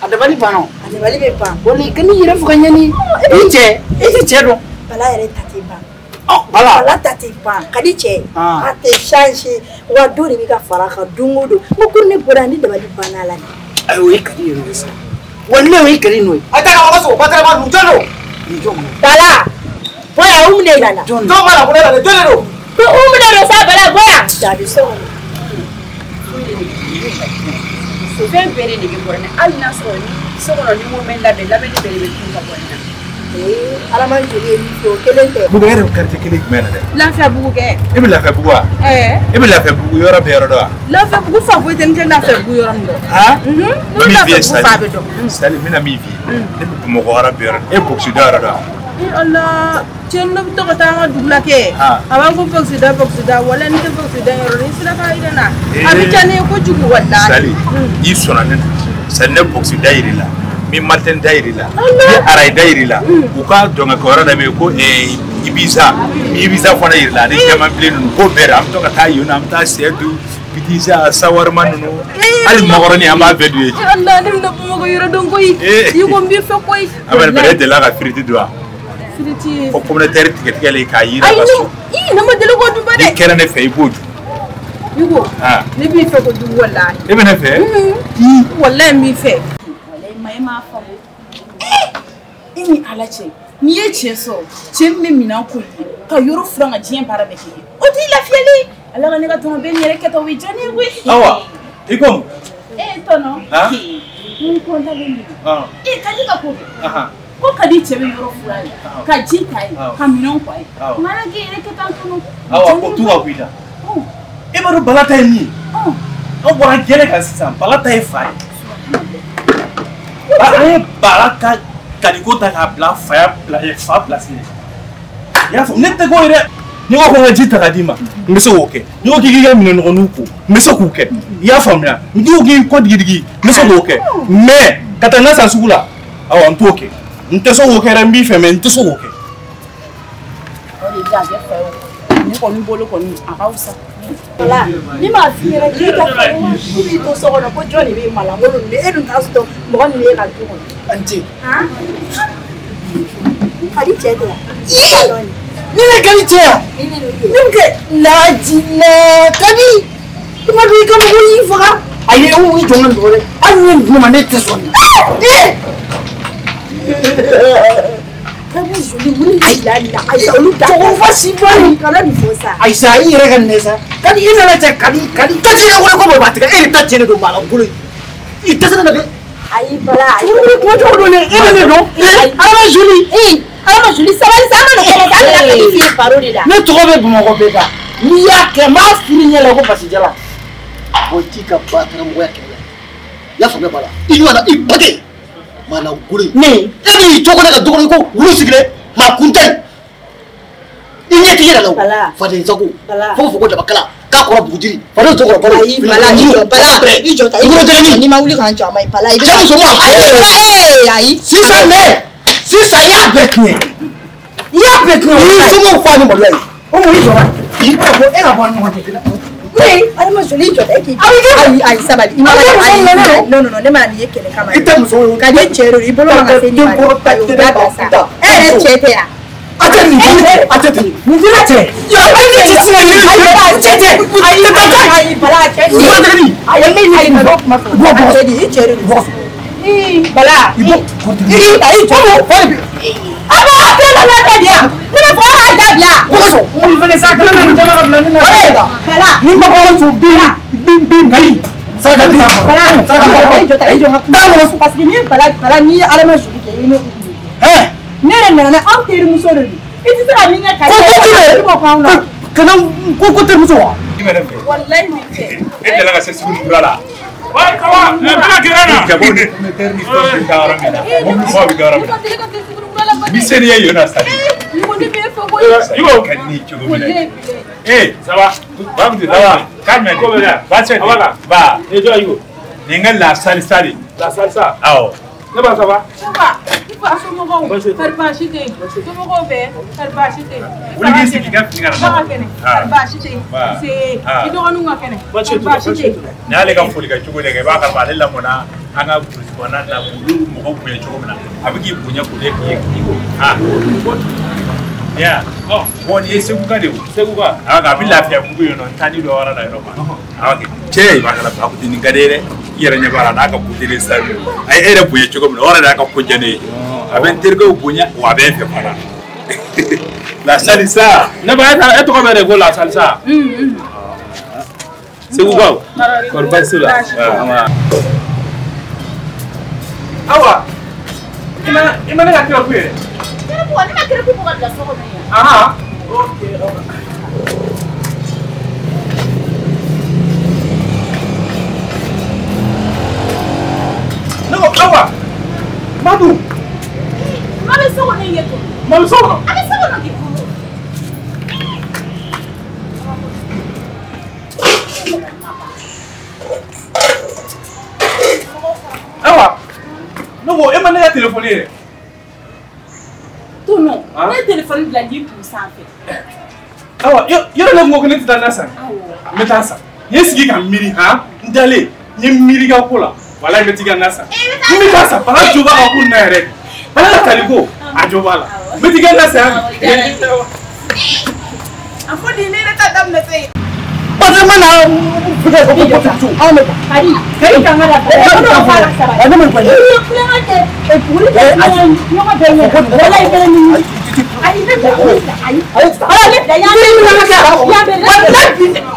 a dabali banna o. A dabali bɛ ban. Walayi kan'i yɛrɛ faga ɲani i cɛ e tɛ cɛ dɔn. Bala yɛrɛ ta tɛ ban. Ɔ Bala. Bala ta tɛ ban ka di cɛ ye. A tɛ changer wa dɔ de bɛ ka fara a kan don o don n ko ne bɔra yan ne dabali banna a la. Ayi o ye Kadi yɛrɛ ye sa walayi o ye Kadi nɔ ye. A tɛ ka mɔgɔ sogo batarama ninnu jɔn don. Nin jɔn don. Bala. Bɔya u minɛ la. Jɔn b'a la ko ne la dɛ jɔn de don. Ko u minɛ don sa Bala bɔya. Jaabi so kɔnɔ. Fɛn bɛɛ de nege bɔra ne hali n'a sɔrɔ ni so kɔnɔ ni ko n bɛ labɛn labɛnni bɛɛ de bɛ tun ka bɔ ne na. Ala man joli ye min fɔ o kelen tɛ. Bugu e yɛrɛ bɛ quartier kelen jumɛn na dɛ? Lafiyabugu kɛ. E bɛ Lafiyabugu wa? Ɛɛ. E bɛ Lafiyabugu yɔrɔ bɛɛ yɔrɔ dɔn wa? Lafiyabugu fa foyi tɛ n tɛ Lafiyabugu yɔrɔ min dɔn. Han? N bɛ Lafiyabugu fa bɛɛ dɔn. Sali n bɛna min f'i ye ne bɛ Bamakɔ yɔrɔ bɛɛ yɔrɔ dɔn e Bɔkisida yɔrɔ dɔn wa? Ala cɛ ne bɛ to ka taa an ka dugu la kɛ a b'an ko Bɔkisida Bɔkisida walayi ne tɛ Bɔkisida yɔrɔ dɔn ni sera k'a yira n na a bɛ diya ne ye kojugu walayi. Sali n'i sɔnna ne na Sali ne Bɔkisida yir'i la n bɛ Martin da yir'i la n bɛ Arayi da yir'i la u ka dɔnkɛkɛ yɔrɔ dɔ bɛ yen ko Ibiza n bɛ Ibiza fana yir'i la ani Jamabilen ninnu ko bɛɛ de an bɛ to ka taa yen nɔ an bɛ taa sɛ dun pizza sawarima ninnu hali makɔrɔni an b'a bɛɛ dun yen. Ala ne bɛna Bamakɔ yɔrɔ dɔn koyi i ko n b'i fɛ koyi. A bɛ e delila ka firiti dun wa? Firiti. Fo pomme de terre tigɛ tigɛlen k'a yira ka so. Ayi ne ma deli k'o dun ba dɛ. N'i kɛra ne fɛ i b'o dun. Yugo ne b'i fɛ kojugu walayi. E bɛ ne fɛ? Walayi n b'i fɛ. Walayi ma e m'a faamu. E ni Ala cɛ n'i ye cɛ sɔrɔ cɛ min bɛ minɛn ko i ye ka yɔrɔ furan ka diɲɛ baara bɛɛ k'i ye o t'i lafiyalen ye. Ala ka ne ka tɔnɔ bɛ n yɛrɛ kɛtɔ o bɛ diya ne ye koyi. Awa i ko. E tɔnɔ. N kɔntalen don. E Kadi ka ko kɛ. Ko Kadi cɛ bɛ yɔrɔ furan ye ka ji ta ye ka minɛnw ko a ye. Nka Ala k'e yɛrɛ kɛ tan tɔnɔ. Awa ko tu ka bɔ i la. E b'a dɔn Bala ta ye min ye? Aw bɔra gɛlɛ kan sisan, Bala ta ye fa ye. An ye Bala ka kaliko ta k'a bila faya fa place la. I y'a faamu, ne tɛ k'o ye dɛ. N'i ko ko n ka ji ta k'a d'i ma, n bɛ se k'o kɛ. N'i ko k'i k'i ka minɛnɔgɔninw ko, n bɛ se k'o kɛ. I y'a faamuya? N'i ko k'i kɔ digidigi, n bɛ se k'o kɛ. Mais ka taa na san sugu la, awɔ n t'o kɛ. N tɛ se k'o kɛ dɛ, n b'i fɛ mais n tɛ se k'o kɛ. O de ye a kɛ fa ye o. Ne kɔni bolo kɔni a ka fisa. Bala, ni m'a f'i ɲɛna k'i ka fa k'i b'i to so kɔnɔ ko jɔn de bɛ malankolon ninnu e dun t'a sɔrɔ mɔgɔ min bɛ e ka du kɔnɔ. An ce. Kadi cɛ tɛ yan. Ni ne Kadi cɛ yan. Ne bɛ kɛ lajinɛ Kadi. I ma don i ka mɔgɔw y'i faga. Ayi o i jɔ n ka nin dɛ. Hali ni ye nin di ne ma ne tɛ sɔn nin. Cɛkɔrɔba si ba in kana nin fɔ sa. Ayisa i yɛrɛ ka nin sa. Kadi i nana cɛ Kadi Kadi. Ta cɛ ka wele ko b'a tigɛ e de ta tiɲɛnen don maalankolon ye. I dɛsɛra na dɛ. Ayi Bala. Wuli kuma cogo don dɛ e bɛ ne dɔn. Adama Joli. Adama Joli sabali sa an ka nin kɛlɛ kɛ an bɛna Kadi f'i ye baro de la. Ne tɔgɔ bɛ Bamakɔ bɛɛ kan. N'i y'a kɛ n b'a fili ɲɛ la ko basijala. Bɔ ji ka ba karamɔgɔya kɛlɛ la. I y'a faamuya Bala. I ɲɔgɔn na i bake. Maalankolon. Ne e b'i cogo ne ka du kɔnɔ ko wulu sigilen maa kun tɛ yen. I ɲɛ t'i yɛrɛ la o. Faden sago. Fo fo ko dabakala k'a kɔrɔ bugujiri. Faden jɔkɔrɔ balo. Ayi Bala i jɔ Bala i jɔ ta i jɔ n'i ma wuli k'an jɔ a ma ɲi Bala i bɛ. Cɛ musoman. Ayi ayi. Sisan ne sisan i y'a bɛɛ tiɲɛ. I y'a bɛɛ tiɲɛ. I somɔgɔw fa ni maloya ye. O mun i jɔra. I ka bɔ e ka bɔ an ni ɲɔgɔn cɛ. Oui, Adama Joli jɔ e k'i. Ayi ayi sabali. I ma ayi non non non ne ma nin ye kɛlɛ kama. I tɛ muso ye. Ka ne cɛ don i bolo man ka se nin ma. Ayi o dabila sa. E yɛrɛ cɛ tɛ yan. A tɛ nin a tɛ nin. Nin tɛ cɛ. Ayi ne tɛ se ka nin. Ayi cɛ tɛ. Ayi ayi Bala cɛ. Ayi ayi ayi bɔ kuma fɔ. Bɔ bɔ. Cɛ di i cɛ de don. Bɔ. Bala. I bɔ. I ayi jɔ. A b'a tɛ la la tɛ di yan. Ne bɛ fɔ a dabila. Kosɔn. Mun fana sa kana nin jama ka bila ne na. Bala. Ni ma bɔ so bin bin bin Kadi. Saraka di. Bala. Saraka i jɔ ta i jɔ ka kuma. Parce que n'i ye Bala Bala n'i ye Adama Joli kɛ i ne. Ne yɛrɛ nana anw terimuso de don. I tɛ se ka min kɛ Kadi. Ko ko i b'o k'anw na. Kana ko terimuso wa. Walayi min cɛ. E delila ka se sugu kura la. Ouais, comment? Ne bɛna gɛrɛ na. Jago ni pommes ni fɛnw bɛ taa yɔrɔ min na. Mɔgɔw bɛ taa yɔrɔ min na. Miseli ye yen nɔ sa. Ibo. Ka di ne ye cogo min na. Eh, ça va? Bamuso, ça va? Calme. Ko bɛ yan. Baasi tɛ. Ba. E jɔ Ibo. Nin ka la salsa de. La salsa. Awɔ. Ne ba ça va? Ça va. I fa somɔgɔw. Kari baasi tɛ yen. Somɔgɔw bɛɛ. Kari baasi tɛ yen. Wuli k'i sigi i ka fini kana Ba ka kɛnɛ. Kari baasi tɛ yen. Ba. Nse. I dɔgɔninw ka kɛnɛ. Kari baasi tɛ yen. Nin y'ale ka foli kɛ cogo de kɛ i b'a kalama ale lamɔna an ka burusi kɔnɔna na olu mɔgɔw bonya cogo min na a bɛ k'i bonya k'o de k'i ye ah ya bon nin ye Seguka de ye o Seguka. A bɛ lafiya bugu yen nɔ n taa ni dɔ wɛrɛ la yɔrɔ ma a kɛ cɛ i b'a kalama a ko nin ka di ye dɛ i yɛrɛ ɲɛ b'a la n'a ka buteli sa a ye e yɛrɛ bonya cogo min na o yɛrɛ de y'a ka ko diya ne ye a bɛ n terikɛw bonya wa a bɛ n fɛ fana la salsa. Ne ba e tɔgɔ bɛ de ko la salsa. Segukaw. Kɔri baasi t'u la. Awa. I ma ne ka kira ku ye. Kira ku ne ma kira ku bɔ ka bila so kɔnɔ yan. Ahan. Ok. Ne ko Awa. Madu. Ma bɛ so kɔnɔ yen to. Ma bɛ so kɔnɔ. A bɛ so kɔnɔ kɛ. Awa. Ne ko e ma ne ka telefɔni ye dɛ. Tonton, ne ye telefɔni bila ji kun sanfɛ. Awa yɔrɔ ne ko ko ne tɛ taa na san. N bɛ taa san. N ye sigi ka miiri han n dalen n ye miiri ka ko la walayi n bɛ t'i ka na san. N bɛ taa san Bala jo b'a ka ko nin na yɛrɛ. Bala ka taliko a jo b'a la. N bɛ t'i ka na san. A fɔ di ne yɛrɛ ta daminɛ se yen. Parce que mana anw bɛ taa. Kadi, Kadi kan ka la. Ne ma ɲi. I ye kulonkɛ kɛ buguri kɛ ɲɔgɔn bɛɛ ɲɛ. Walayi kelen ni ayi ne bila ayi. Ala ne bila yan bɛɛ yan bɛɛ.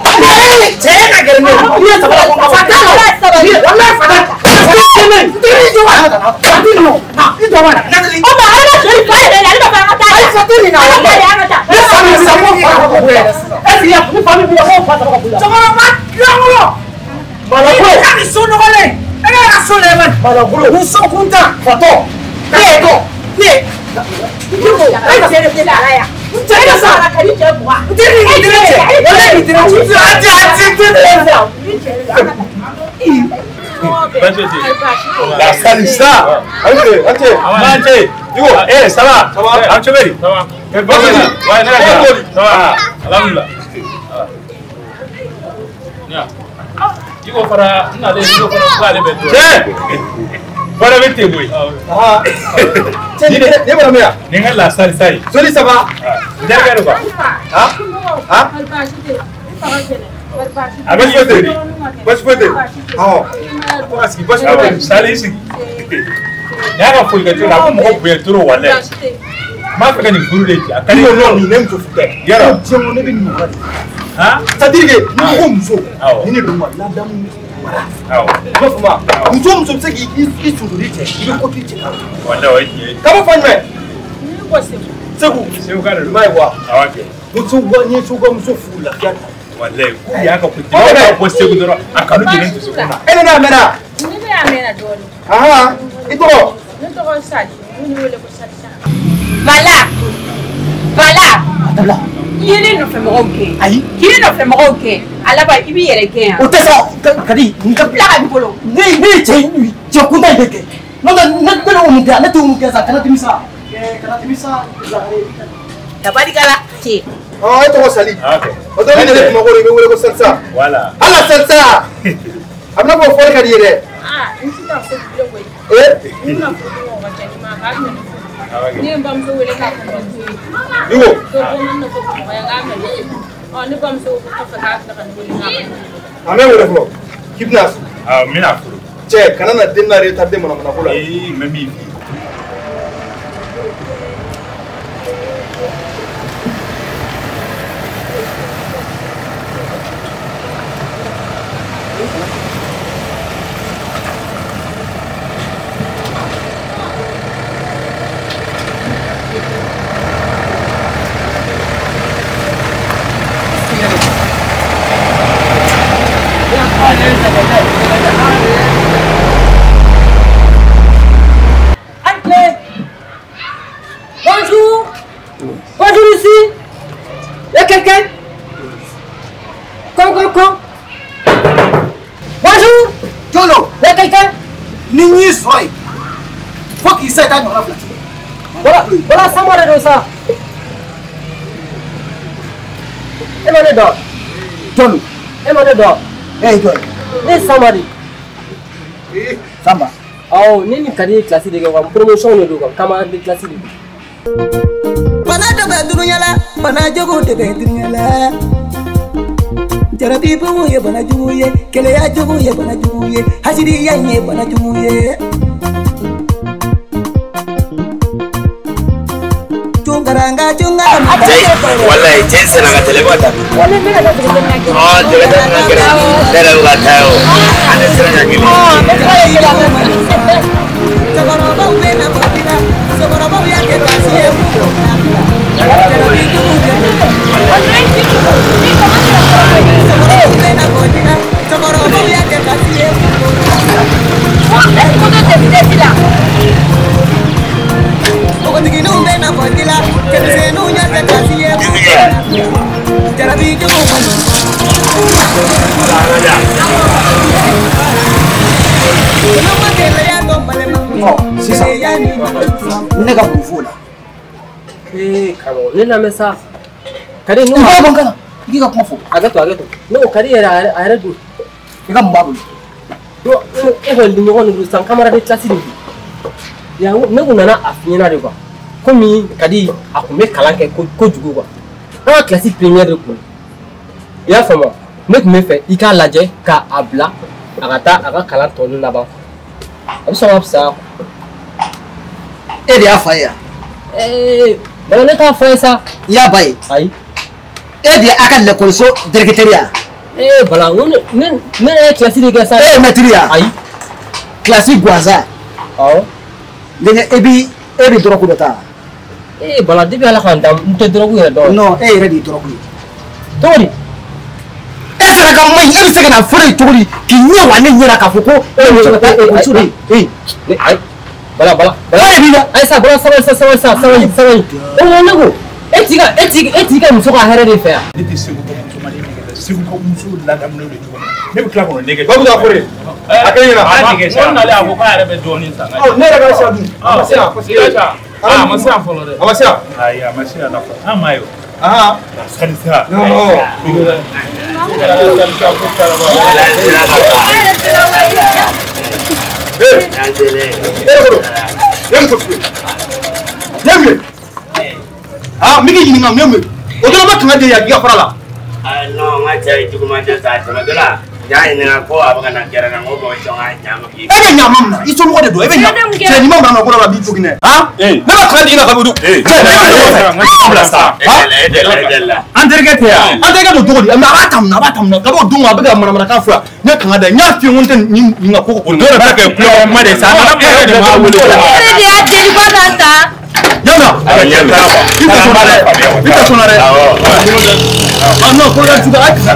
Walayi cɛ ka gɛlɛn ne. I ye sabali. Fata la. Sabali. Walayi fata. Fata i jɔ wa. Fati nɔ. I jɔ wa. O ma ala joli fa yɛrɛ la ale b'a fɔ an ka taa. Ayi fati nin na. Ala ka an ka taa. Ne fa mi sa ko fa ko yɛrɛ sisan. Est ce que fa min b'i la k'o fa saba ka bɔ i la. Cɛkɔrɔba lankolon. Malakolo. I ka nin so nɔgɔlen. E ka so lajɛ man. Malakolo. Muso kuntan. Fatɔ. Ne. Ne. E cɛ de filɛ ala yan. N cɛ de sa. Ka ni cɛ bugɔ. N tɛ nin tɛ ne cɛ. Walayi nin tɛ ne cɛ. A ti a ti tɛ ne cɛ. La salsa. Ante. Ante. Digo, eh, ça va? Ça va. An cogo di? Ça va. Baasi tɛ? Ouais, ne ka Ça va. Alhamdulillah. Ya. Diko fara n nalen Diko fara k'ale bɛ dɔn. Cɛ! Fana bɛ ten koyi. Ah. Cɛ, ne bɔra min yan? Nin ka la salsa ye. Soli, ça va? N terikɛ don quoi. Ah? Ah? A bɛ foyi tɛ. Baasi foyi tɛ. Awɔ. Ko ka sigi, baasi foyi tɛ. Sali i sigi. Nin y'a ka foli kɛ cogo la, a ko mɔgɔ bonya trop walayi. N b'a fɛ ka nin furu de ci. A ka di. Non, non, nin ne muso furu tɛ. Yarɔ. Diɲɛ kɔnɔ ne bɛ nin ɲɔgɔnna de. Han? C'est-à-dire que n'i ko muso, Awɔ. ni ne don ma ladamu mara. Awɔ. I b'a fɔ ma, muso o muso bɛ se k'i suturu i cɛ, i bɛ ko k'i cɛ la. Walayi o ye tiɲɛ ye. Ka bɔ fan jumɛn? Ne bɔ Segu. Segu. Segu ka de don. I m'a ye wa? Awɔ kɛ. Muso wa n ye Segu ka muso furu lafiya ta. Walayi k'u y'a ka ko jeli ka bɔ Segu dɔrɔn a kanu jeni dusukun na. E nana a mɛnna? Ne bɛ a mɛnna dɔɔnin. Ahan, i tɔgɔ? Ne tɔgɔ Sali, ne bɛ wele ko Salisa. Bala. Bala. A dabila. I ye ne nɔfɛ mɔgɔw gɛn. Ayi. K'i ne nɔfɛ mɔgɔw gɛn. A laban i b'i yɛrɛ gɛn yan. O tɛ sa Kadi. N ka bila ka n bolo. Ne ye cɛ kuntan in de kɛ. N'o tɛ ne ne mun kɛ ne t'o mun kɛ sa kana dimi sa. Kana dimi sa. Tabarikala. Cɛ. Ɔ e tɔgɔ Sali. Ok. O tɔ ne de Bamakɔ i bɛ wele ko Salsa. Voilà. Ala Salsa. A bɛna fɔ fɔli ka di i ye dɛ. Ah, n tɛ taa Segu bilen koyi. Eh? N bɛna furu di mɔgɔ cɛ ɲuman k'a bɛna ne furu. Ne ye n bamuso wele k'a fɔ n bamuso ye. Diko. Ko ko n nɔfɛ Bamakɔ yan k'a bɛna ne furu. Ɔ ne bamuso ko kɔfɛ k'a tila ka ne wele k'a bɛna ne furu. A mɛ wele fɔlɔ. K'i bɛna furu. Awɔ n bɛna furu. Cɛ kana na den na retardé manamana ko la. Ee n bɛ min f'i ye. Bonjour. Bonjour ici. Il y a quelqu'un? Kom. Bonjour. Jolo. Il y a quelqu'un? Ni n y'i sɔrɔ yen fo k'i sa i t'a ɲɔgɔnna fila tigɛ. Voilà, voilà Sama de don sa. E ma ne dɔn. Jolo. E ma ne dɔn. E ye jɔn ye? Ne ye Sama de. Samba. Awɔ, ne ni Kadi ye classe de kɛ quoi, promotion de don quoi, camarade de classe de don. Bana dɔ bɛ dunuya la, bana jugu de bɛ dunuya la. Jarabi bugu ye bana jugu ye, keleya jugu ye bana jugu ye, hasidiya ye bana jugu ye. Tungaranga tungara. Wallahi cɛ sera ka tɛlɛ ba ta. Wala ne ka taa dugu kɔnɔ. Ɔ jɛgɛ tɛ ka gɛrɛ. Ne yɛrɛ bɛ ka taa o. Ale sera ka kelen. Ɔ ne tɔgɔ ye Jɛgɛ. Cɛkɔrɔbaw bɛ na bɔ la, cɛkɔrɔbaw y'a kɛ baasi ye. Jarabi jugu bɛ na. Cɛkɔrɔbaw bɛ na bɔ la, cɛkɔrɔbaw y'a kɛ baasi ye. Moto tɛ vitesse la. Npogotigininw bɛ na bɔ la, cɛmisɛnninw y'a kɛ baasi ye. Jarabi jugu kɔnɔ. Ɔ sisan ne ka mun f'o la. Ee karamɔgɔ ne lamɛn sa. Kadi n'o. I b'a bɔ n kan na i k'i ka kuma fɔ. Hakɛ to hakɛ to. Ne ko Kadi yɛrɛ a yɛrɛ dun. I ka mun b'a bolo. E kɔni di ɲɔgɔn de don sisan camarade de classe de don. Yan ne kun nana a f'i ɲɛna de quoi. Komi Kadi a kun bɛ kalan kɛ kojugu quoi. An ka classe première de kun. I y'a faamu ne tun bɛ fɛ i k'a lajɛ k'a bila a ka taa a ka kalan tɔ ninnu laban. A bɛ sɔn ka fisaya. E de y'a fa ye yan. Ee Bala ne t'a fa ye sa. I y'a ba ye. Ayi. E de ye a ka lakɔliso directeur ye yan. Ee Bala n ko ne yɛrɛ ye classe de kɛ sa. E ye maître ye yan. Ayi. Classe gansan. Awɔ. Denkɛ e bi dɔrɔgu dɔ ta. Ee Bala depuis Ala k'an dan n tɛ dɔrɔgu yɛrɛ dɔn. Non e yɛrɛ de ye dɔrɔgu ye. Cogo di? ka man ɲi, e bɛ se ka na fɔ ne cogo di k'i ɲɛ wa ne ɲɛ la k'a fɔ ko e ye muso ka taa ekɔliso de ye. Ayi bala bala bala de b'i la. Ayi sa bala sabali sa sabali sa sabali sabali. O ko ne ko e t'i ka muso ka hɛrɛ de fɛ yan. Ne tɛ Segu ka muso ma ne nɛgɛ dɛ. Segu ka muso ladamunen de cogo min na ne bɛ tila k'o nɛgɛ. Babu ka kore. A kɛ ɲɛna. A nɛgɛ sa. N nalen a ko k'a yɛrɛ bɛ dɔɔnin san. Ɔ ne yɛrɛ ka sa dun. A ma se yan parce que. A ma se yan fɔlɔ dɛ. A ma se yan. Ayi a ma se yan fɔlɔ. An m'a ye o. Ah. Salisa. Non. Ah, mais il y a un homme. O dɔrɔn ma kanga de ya k'i ka fara la. Non, n ka cɛ ye juguman tɛ sa, tɛmɛ dɔ la. N y'a ɲininka ko a bɛ ka na gɛrɛ n na, n ko bon sɔn ka ɲa ma k'i. E bɛ ɲa ma mun na? I somɔgɔ de don, e bɛ ɲa. Cɛ ɲuman b'an ka ko la b'i jogin dɛ. Han? Ne ma kanga di i ma ka bɔ. Cɛ ne bɛ bila sa. An terikɛ tɛ yan. An terikɛ don cogo di? Mais a b'a ta mun na? A b'a ta mun na? Kab'o don a bɛ ka manamanakan fɔ yan. Ne kanga da, n y'a f'i ye n ko n tɛ nin ka ko. O dɔw de b'a kɛ kulonkɛ kuma de sa. A kana e de m'a wele. E de y'a deli ko k'a ta. Yala. I tɛ sɔn dɛ. I tɛ sɔn dɛ. Ah non, ko la jugu a tɛ se ka.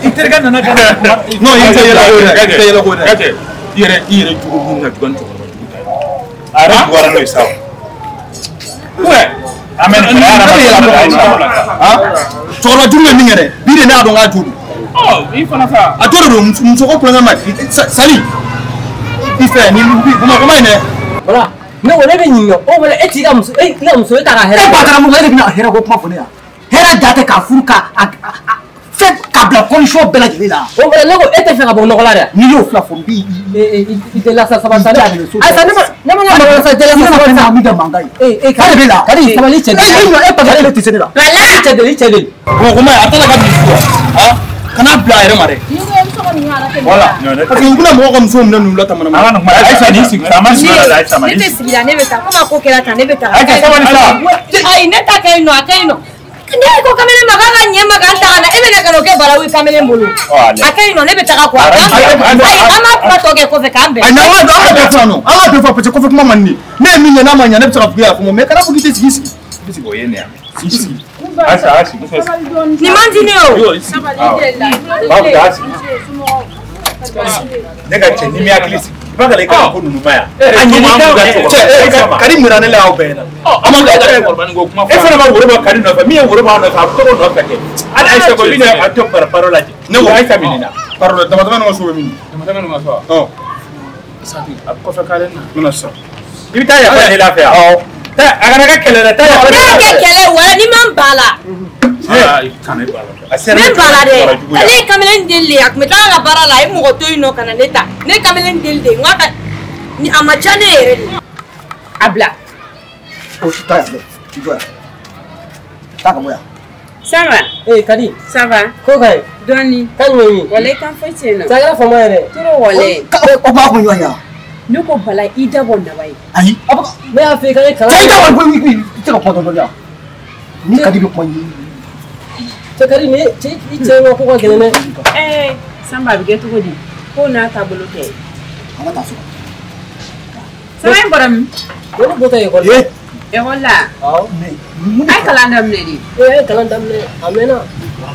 I terikɛ nana ka na. Non, i tɛ yɛlɛ ko dɛ. I tɛ yɛlɛ ko dɛ. I yɛrɛ jogo mun ka jugu ni cɛkɔrɔba jugu ta ye. A yɛrɛ juguyara n'o ye sa. Ouais. An bɛ nin cɛkɔrɔba jugu bɛ min kɛ dɛ, bi de ne y'a dɔn k'a jo don. Ɔ i fana sa. A to de don muso ko kulonkɛ ma ɲi. Sali i fɛ ni Bamakɔ ma ɲi dɛ. Voilà. Ne ko ne bɛ ɲininka o wala e t'i ka muso e ka muso e t'a ka hɛrɛ. E ba taara mun kɛ e de bɛna hɛrɛ ko kuma fɔ ne yan. Hɛrɛ ja tɛ k'a furu ka a fɛn k'a bila condition bɛɛ lajɛlen la. O wala ne ko e tɛ fɛ ka bɔ nɔgɔ la dɛ. N'i y'o fila fɔ n b'i. I tɛ lasa sabali sa dɛ. Ayi sa ne ma ɲa sa tɛ lasa sabali sa. Min kɛ mankan ye. Ee K'a de bɛ la. Kadi sabali cɛ. E e parce que e tɛ se ne la. Wala cɛ deli cɛ deli. Bamakɔ ma ɲi a taara ka bi su wa. Kana bila a yɛrɛ ma dɛ. Voilà. Parce que u bɛna mɔgɔw ka musow minɛ ninnu la tan mana mana. Ayisa n'i sigi sa, a ma sigi la Ayisa ma. Ne tɛ sigi la, ne bɛ taa. Komi a ko kɛra tan, ne bɛ taa. Ayisa sabali sa. Ayi ne ta ka ɲi nɔ, a ka ɲi nɔ. Ne ko kamalen ma k'a ka ɲɛ ma k'an ta ka na, e bɛ na ka n'o kɛ balawu ye kamalen bolo. A ka ɲi nɔ, ne bɛ taga quoi. Ayi an b'a kuma tɔ kɛ kɔfɛ k'an bɛn. Ayi an ka bɛɛ fɔ yan nɔ, an ka bɛɛ fɔ parce que kɔfɛ kuma man di ne. Ne ye min kɛ n'a ma ɲɛ ne bɛ se ka fɔ k'i y'a fɔ mais kana fɔ k'i tɛ sigi sigi. I sigi o ye nin ye. I sigi. Ayisa a sigi. Nin man di ne o. Ne ka cɛ n'i m'i hakili sigi i b'a i ka ko ninnu ma yan. A ɲini cɛ Kadi mira ne la aw bɛɛ ɲɛna. A ma e fana ma woro bɔ Kadi nɔfɛ min ye woro bɔ a nɔfɛ a bɛ tɔgɔ nɔfɛ kɛ. Hali Ayisa ko min a tɛ paro lajɛ. Ne ko Ayisa minɛ na. Paro dama dama ka so bɛ min? Dama dama ka so wa? Ɔ. A bɛ kɔfɛ kare na. N bɛna sisan. I bɛ taa yafa ne la fɛ yan. Awɔ. A kana kɛ kɛlɛ dɛ. Taa yafa ne y'a kɛ kɛlɛ wala ni ma n ba la. Ne ba la dɛ. Ale ye kamalen deli de a tun bɛ taa a ka baara la a ye mɔgɔ to yen nɔ ka na ne ta. Ne ye kamalen deli de n k'a ka ni a ma diya ne yɛrɛ de. A bila. O taa yan dɛ. I jɔ yan. Taa ka bɔ yan. Ça va? Eh Kadi. Ça va? Ko ka ɲi. Dɔɔni. Ka ɲuman ye. Walayi kan foyi tɛ yen nɔ. Cɛ a kɛra faama ye dɛ. Trop walayi. O b'a kun ɲɔgɔn ya. Ne ko Bala i da bɔ naba ye. Ayi. Ne y'a f'i ye k'an ye kalan. Cɛ i da bɔ i tɛ ka kuma dɔɔni dɔɔni yan. Ni Kadi bɛ kuma ɲini. Cɛ Kadi nin cɛ i cɛ ka ko ka gɛlɛn dɛ. Ee Sanba a bɛ kɛ cogo di? Ko n'a taabolo tɛ. An ka taa so. Sanba in bɔra min? Ne bɔtɔ ekɔli la. Ekɔli la? Awɔ. A ye kalan daminɛ de. Ee a ye kalan daminɛ a mɛnna.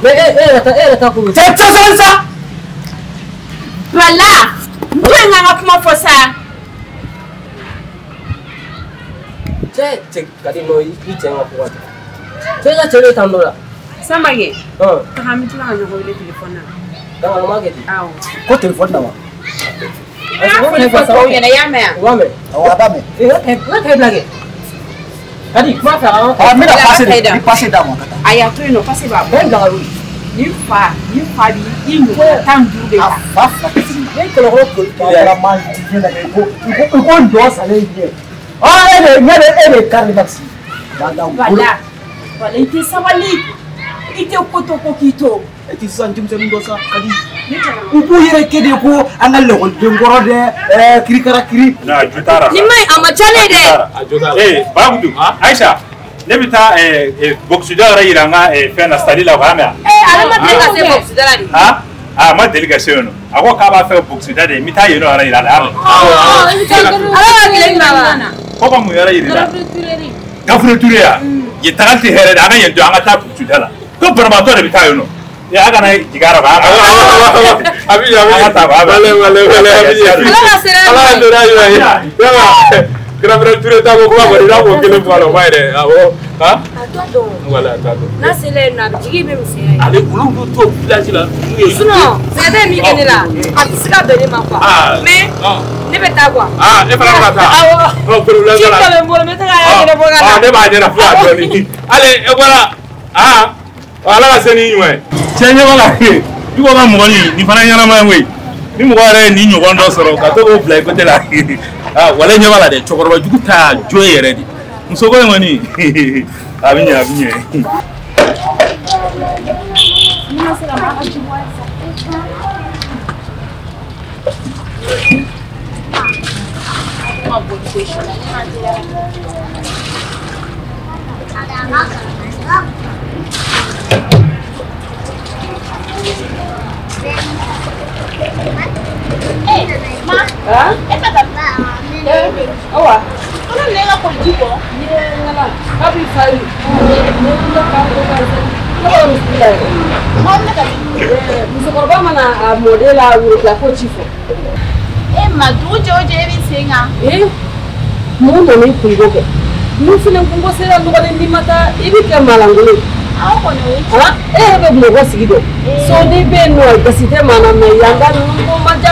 Mais e yɛrɛ ta ko. Cɛ cɛ sabali sa. Bala n to yen k'an ka kuma fɔ sa. Cɛ Kadi nɔ i cɛ ka ko ka ca. Cɛ ka cɛ bɛ tan dɔ la. Sanba kɛ. Taga an bɛ tila ka ɲɔgɔn wele telefɔni na. D'accord an b'a kɛ ten. Awɔ. Ko telefɔni na wa? I b'a fɔ fɔ tɔw ɲɛna i y'a mɛn wa? U b'a mɛn. Awɔ a b'a mɛn. N ka kaye bila kɛ. Kadi kuma fɛ an ka. N bɛna passe de i passe d'a ma ka taa. Ayi a to yen nɔ passe b'a bolo. Bɛɛ bila ka wuli. Ni fa bi i ɲɔgɔnna 15 de ta. A fa fila tɛ sigi. Ne kɔlɔkɔlɔ koli. K'a ma diɲɛ lajɛ i ko ɲɔ salen ɲɛ. Ah e de e de kari ma sigi. Wala wala i tɛ sabali i tɛ ko to ko k'i to. E ti sisan denmisɛnnin dɔ sa Kadi. U b'u yɛrɛ kɛ de ko an ka lakɔliden kɔrɔ dɛ kirikara kiri. Non a jo t'a la. Nin ma ɲi a ma diya ne ye dɛ. A jo t'a la. Ee Bakudu Ayisa ne bɛ taa boxida yɛrɛ yira n ka fɛn na stade la o y'a mɛn wa? Ee ale ma deli ka se boxida la de. Han A ma deli ka se yen nɔ. A ko k'a b'a fɛ boxida de ye, n bɛ taa yen nɔ yɔrɔ yira a la. Ala ka tile ɲuman na. Ko ka mun yɔrɔ yira i la? Gabriel Touré ya? Yen tagali tɛ hɛrɛ de, an ka yen to an ka taa boxida la. Ko banabaatɔ de bɛ taa yen nɔ. A kana jigin a la. A bɛ ɲɛ, a bɛ ɲɛ. Wale wale wale, a bɛ ɲɛ. Ala ka sira Ala ka sira ɲuman ye. Vraiment. Gabriel Touré ta ko kuma kɔni, i b'a k'o kelen fɔ a la, o ma ye dɛ. Awɔ. Han? A t'a dɔn. Wala, a t'a dɔn. N'a sera yen nɔ, a bɛ jigi bɛ misɛnya ye. Ale olu b'u to village la. Sinon, Zɛnɛ ye min kɛ ne la, a tɛ se ka bɛn ne ma quoi. Mais ne bɛ taa quoi. Ah, e fana bɛ ka taa. Awɔ. Ɔ, problème Ci t'a la. dɔ bɛ n bolo, n bɛ taa k'a ɲɛnabɔ ka na. Ah, ne b'a ɲɛnabɔ a dɔɔni. Ale, e bɔra. Ah, ala ka se n'i ɲuman ye. Cɛ ɲɛ b'a la, i ko ka mɔgɔ nin fana ɲɛnama ye koyi. Ni mɔgɔ yɛrɛ ye nin ɲɔgɔn dɔ sɔrɔ ka to k'o bila i côté la. Ah, wala ɲɛ b'a la dɛ, cɛkɔrɔba jugu ta jo yɛrɛ de. Muso ko in kɔni, a bɛ ɲɛ, a bɛ ɲɛ. Ma, e ka taa. Awa. Olu ne ka koliji bɔ. Kabi fari. Musokɔrɔba mana a mɔden la worokila ko ci fɔ. E ma dugu jɛ o jɛ e bɛ sen kan. Ee, mun nana i kungo kɛ? Ni fɛnɛ kungo sera nɔgɔlen n'i ma taa i bɛ kɛ maalankolon ye. Aw kɔni o ye tiɲɛ. E yɛrɛ bɛ Bamakɔ sigi dɔn. So n'i bɛ yen nɔ gasi tɛ maa na mais yan ta ninnu ko man ca.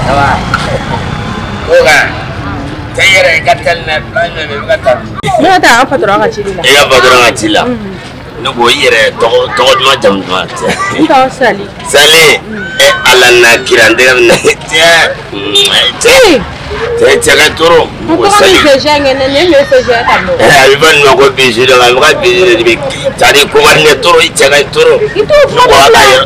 Ça va. Ko cɛ yɛrɛ i ka teli nɛ plan jumɛn bɛ yen i bɛ ka taa. Ne ka taa an patron ka ci de la. I ka patron ka ci la. Ne ko i yɛrɛ tɔgɔ duman jamu duman. N tɔgɔ Sali. Sali. E Ala n'a kira n tɛgɛ bɛ na cɛ cɛ cɛ cɛ ka toro. N tɔgɔ ni fɛsɛ ŋɛ ne ne fɛsɛ ka nɔ. A bɛ fɔ nin ma ko bisu dɔ a bɛ ka bisu de bɛ tari ko ka ne toro i cɛ ka toro. I t'o kuma de bila.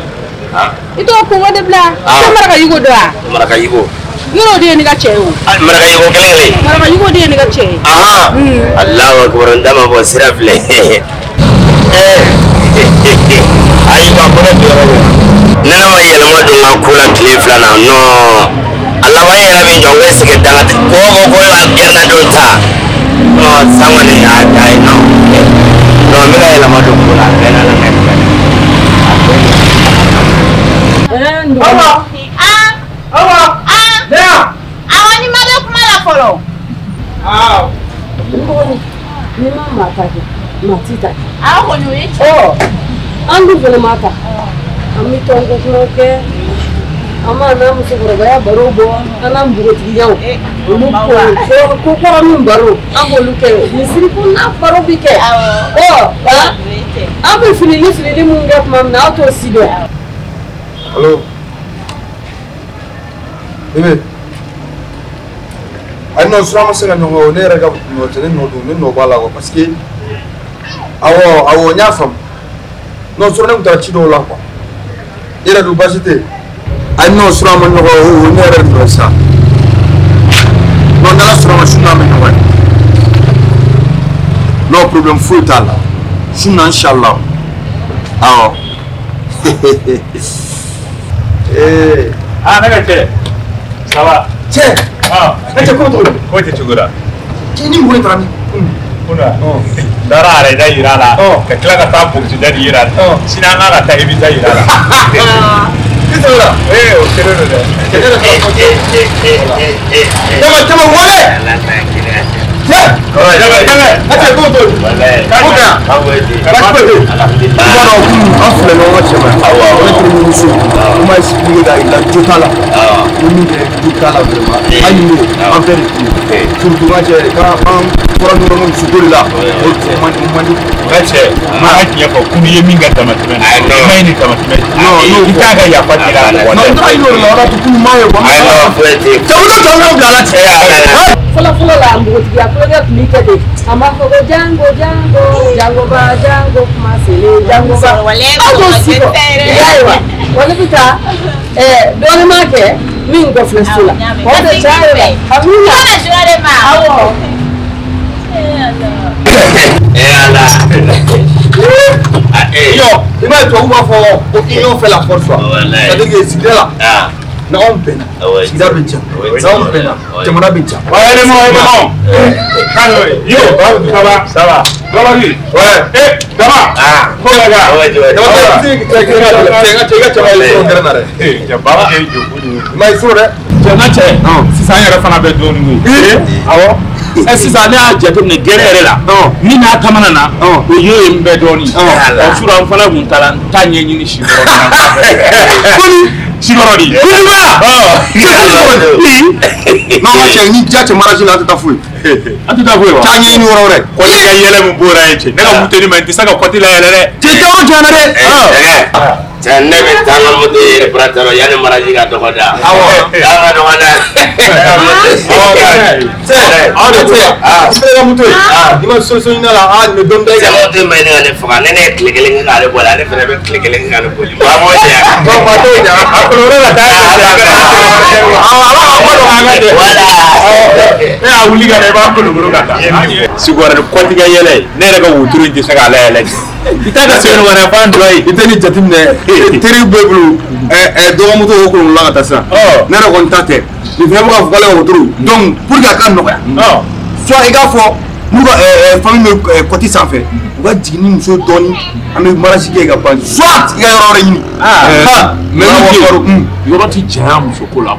I t'o kungo de bila. Ko Maraka Yigo dɔ wa? Maraka Yigo. Yɔrɔ o de ye ne ka cɛ ye o. Maraka Yigo kelen kelen. Maraka Yigo de ye ne ka cɛ ye. Ahan. Alahu akibaru n da ma bɔ sira filɛ. Ayi ba ko ne bi yɔrɔ min. Ne ma yɛlɛma don n ka ko la tile fila na non. A laban e yɛrɛ bɛ jɔ n ko est-ce que danga tɛ ko o ko a gɛrɛna don ta. Non san kɔni a ayi non. Non n bɛ ka yɛlɛma don ko la a bɛɛ n'Ala ka kɛ. Awa. Awa. Lea. Awɔ ni ma bɛ kuma la fɔlɔ. Awɔ. Ni ma maa ta kɛ, maa t'i ta kɛ. Awɔ kɔni o ye tiɲɛ. Ɔ an dun fana m'a ta. An bɛ tɔnko kumaw kɛ. An b'a n'an musokɔrɔbaya baro bɔ, an n'an npogotigiyaw. Olu ko kɔrɔ min baro, an b'olu kɛ. Misiri ko n'a baro bi kɛ. Ɔ an bɛ filili filili mun kɛ tuma min na, aw t'o si dɔn. Allo. Bébé. Ayi non, sura ma se ka ɲɔgɔn ye, ne yɛrɛ ka nɔ tɛ, ne nɔ don, ne nɔ b'a la quoi parce que awɔ awɔ n y'a faamu. Non, sura ne tun taara ci dɔw la quoi. I yɛrɛ dun baasi tɛ yen? Ayi non, sura ma ɲɔgɔn ye, o ye ne yɛrɛ nɔ ye sisan. Non, n'Ala sɔnna ma su n'an bɛ ɲɔgɔn ye. Non, problème foyi t'a la. Su na inchallah. Awɔ. Eh, ah ne ka cɛ. Ça va? Cɛ. Ah, ne cɛ ko cogo di? Ko tɛ cogo la. Cɛ ni mɔgɔ in taara min? Kunna. N taara arayida yira a la. Ka tila ka taa boxida di yira a la. Sini an kan ka taa Ibiza yira a la. I sɔrɔ la? Ee o kelen don dɛ. Jama jama wale. Cɛ. Jama jama. A cɛ ko cogo di? Ko ka yan. Baasi foyi tɛ yen. I b'a dɔn kunun an filɛ ɲɔgɔn ka cɛ ma. Awɔ. Ne terimuso. O ma expliqué k'a yira jo t'a la. Ni min kɛ jo t'a la vraiment. Hali n'o an bɛɛ de kelen. Surtout n ka cɛ k'an bɔra ɲɔgɔn ka muso ko de la. O man di man di. N ka cɛ, n ka tiɲɛ fɔ kunun i ye min kɛ damatɛmɛ na. I ma ye nin damatɛmɛ. Non I t'a ka yafa deli a la. Non n taara ɲini o de la o de y'a to kunun m'a ye quoi. Ayi non foyi tɛ yen. Cɛ o tɛ jɔ n ka bila la cɛ. Fɔlɔ fɔlɔ la npogotigiya kulonkɛ tun bɛ kɛ ten. An b'a fɔ ko jango jango jangoba jango kuma selen jangoba. Aw t'o si dɔn. I y'a ye wa? Wa ne bɛ taa dɔɔnin m'a kɛ min kɔfilɛ so la. O de caya yɛrɛ. Amina. Awɔ. Eh Ala. m'a ye tubabu b'a fɔ ko union fait la force quoi. C'est-à-dire que sigida la n'anw bɛnna sigida bɛ ja, n'anw bɛnna jamana bɛ ja. Ouais, les mots, yo, ça va, ça va. Ouais. Eh, ça va. Ah. Ko la gars. Ouais, ouais. Cɛ sisan an yɛrɛ fana bɛ dɔɔnin koyi. Awɔ. Ɛ sisan ne y'a jateminɛ gɛrɛ yɛrɛ la. Min n'a kamana na. O ye n bɛ dɔɔnin. Ɔ surɔ an fana kun taara n ta ɲɛɲini sikɔrɔ. Sikɔrɔ de. Kojuguya. Non cɛ ni ja cɛ maraji la an tɛ taa foyi. An tɛ taa foyi wa. Taa ɲɛɲini yɔrɔ wɛrɛ. Kɔti ka yɛlɛ min bɔra yen cɛ ne ka muteni ma n tɛ se ka kɔti la yɛlɛ dɛ. Cɛ tɛ yɔrɔ janya dɛ. Cɛ ne bɛ taa n ka moto yɛrɛ yanni maraji ka dɔgɔ da. Awɔ. Taa ka dɔgɔ da. Cɛ aw de tɛ yan. I fɛnɛ ka moto ye. N'i ma solution ɲini a la aa nin bɛ dɔɔnin da i kan. Cɛ moto in ma ɲini ka ne faga ne ne ye tile kelen kɛ k'ale boli ale fɛnɛ bɛ tile kelen kɛ ka ne boli. Ba m'o jɛ. Bon ba t'o jɛ. A kɔlɔlɔ ka taa. Wala. Ne y'a wuli ka na i b'a kolokolo ka taa. Sikɔrɔ ni kɔti ka yɛlɛ ne yɛrɛ ka wotoro in tɛ se k'a layɛlɛ. I t'a ka sɛbɛn wɛrɛ fan dɔ ye. I tɛ nin jateminɛ teri b'e bolo dɔgɔmuso o kolon la ka taa sisan. Ne yɛrɛ kɔni ta tɛ nin fana bɛ ka fɔ k'ale ka wotoro donc pour que a ka nɔgɔya. Soit i k'a fɔ n'u ka famille bɛ kɔti sanfɛ u ka jigin ni muso dɔɔni an bɛ mariage kɛ ka ban soit i ka yɔrɔ wɛrɛ ɲini. Mais yɔrɔ ti janya muso ko la.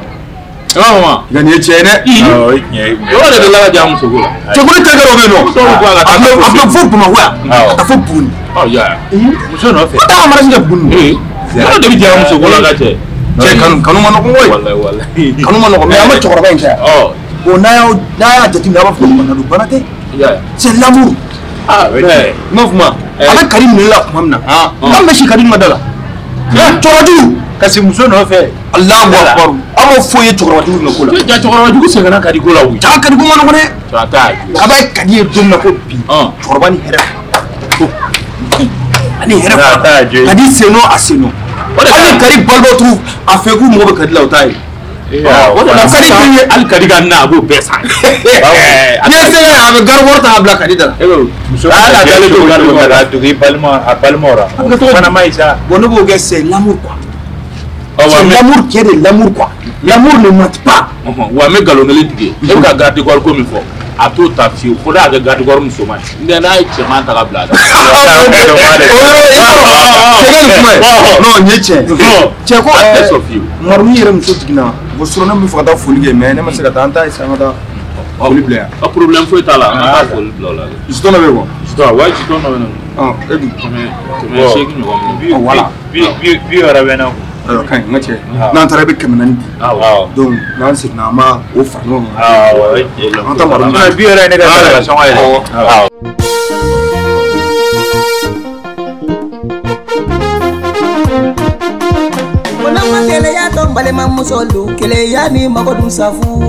Nka nin ye tiɲɛ ye dɛ. Yɔrɔ de bɛ la ka janya muso ko la. Cɛ ko ne terikɛ dɔ bɛ yen nɔ. A bɛ fo Bamakɔ yan. Ka taa fo Buguni. Muso nɔfɛ. Ko taa ka mariage kɛ Buguni. Yɔrɔ de bɛ janya muso ko la ka cɛ. Cɛ kanu ma nɔgɔn koyi. Kanu ma nɔgɔn mais an bɛ cɛkɔrɔba in kɛ yan. Bon n'a y'a jateminɛ a b'a fɔ ko bana don bana tɛ. C'est l'amour. Mais n b'a fɔ ma a bɛ Kari minɛ la tuma min na. An bɛ si Kari ma da la. Cɛkɔrɔbajugu. Ka se muso nɔfɛ. Alahu akibaru. An m'o fɔ ye cɛkɔrɔbajugu nɔ ko la. Ja cɛkɔrɔbajugu sɛgɛnna Kadi ko la koyi. Cɛ Kadi ko ma nɔgɔn dɛ. A t'a ye. A b'a ye Kadi ye don min na ko bi. Cɛkɔrɔba ni hɛrɛ. Ani hɛrɛ. Kadi sen nɔ a sen nɔ. Hali Kadi balimaturu a fɛ k'u mago bɛ Kadi la o t'a ye. O de la Kadi sisan hali Kadi ka na a b'o bɛɛ san. N'i ye se kɛ a bɛ garibɔrɔ ta k'a bila Kadi da la. Muso ka jɛ cogo i balima a balimaw la. O fana ma ɲi sa. Bon ne b'o kɛ c'est l'amour quoi. C'est l'amour qui est de l'amour quoi. L'amour ne ment pas. Wa n bɛ nkalon kelen tigɛ. E bɛ ka garde corps ko min fɔ a t'o ta fiyewu fo n'a kɛ garde corps musoman ye. N tɛ n'a ye cɛman ta ka bila a da. Cɛ nin kuma ye. Non nin ye tiɲɛ. Cɛ ko a tɛ sɔn fiyewu. Maruni yɛrɛ muso jiginna. Bon surɔ ne bɛ fɛ ka taa foli kɛ mais ne ma se ka taa an ta essayer an ka taa foli bila yan. A problème foyi t'a la an ka taa foli bila o la. Jitɔn dɔ bɛ yen quoi. Jitɔn wa jitɔn dɔ bɛ yen. E dun. 800 ɲɔgɔn bɛ yen. Voilà. 60 bɛ n na. Ayiwa ka ɲi n ka cɛ n'an taara i bɛ 400 di. Donc n'an seginna an b'a o fara ɲɔgɔn kan. An ta Maruni. 60 ye ne ka saraka sɔngɔ ye dɛ. Keleya to balimamusolu keleya ni mago dun safu.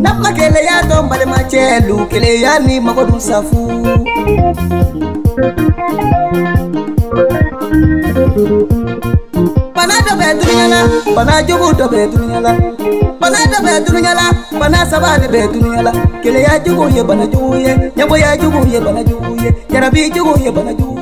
N'a keleya to balimacɛlu keleya ni mago dun safu. Bana dɔ bɛ dunuya la, bana jugu dɔ bɛ dunuya la. Bana dɔ bɛ dunuya la, bana saba de bɛ dunuya la. Keleya jugu ye bana jugu ye, ɲɛgoya jugu ye bana jugu ye, jarabi jugu ye bana jugu ye.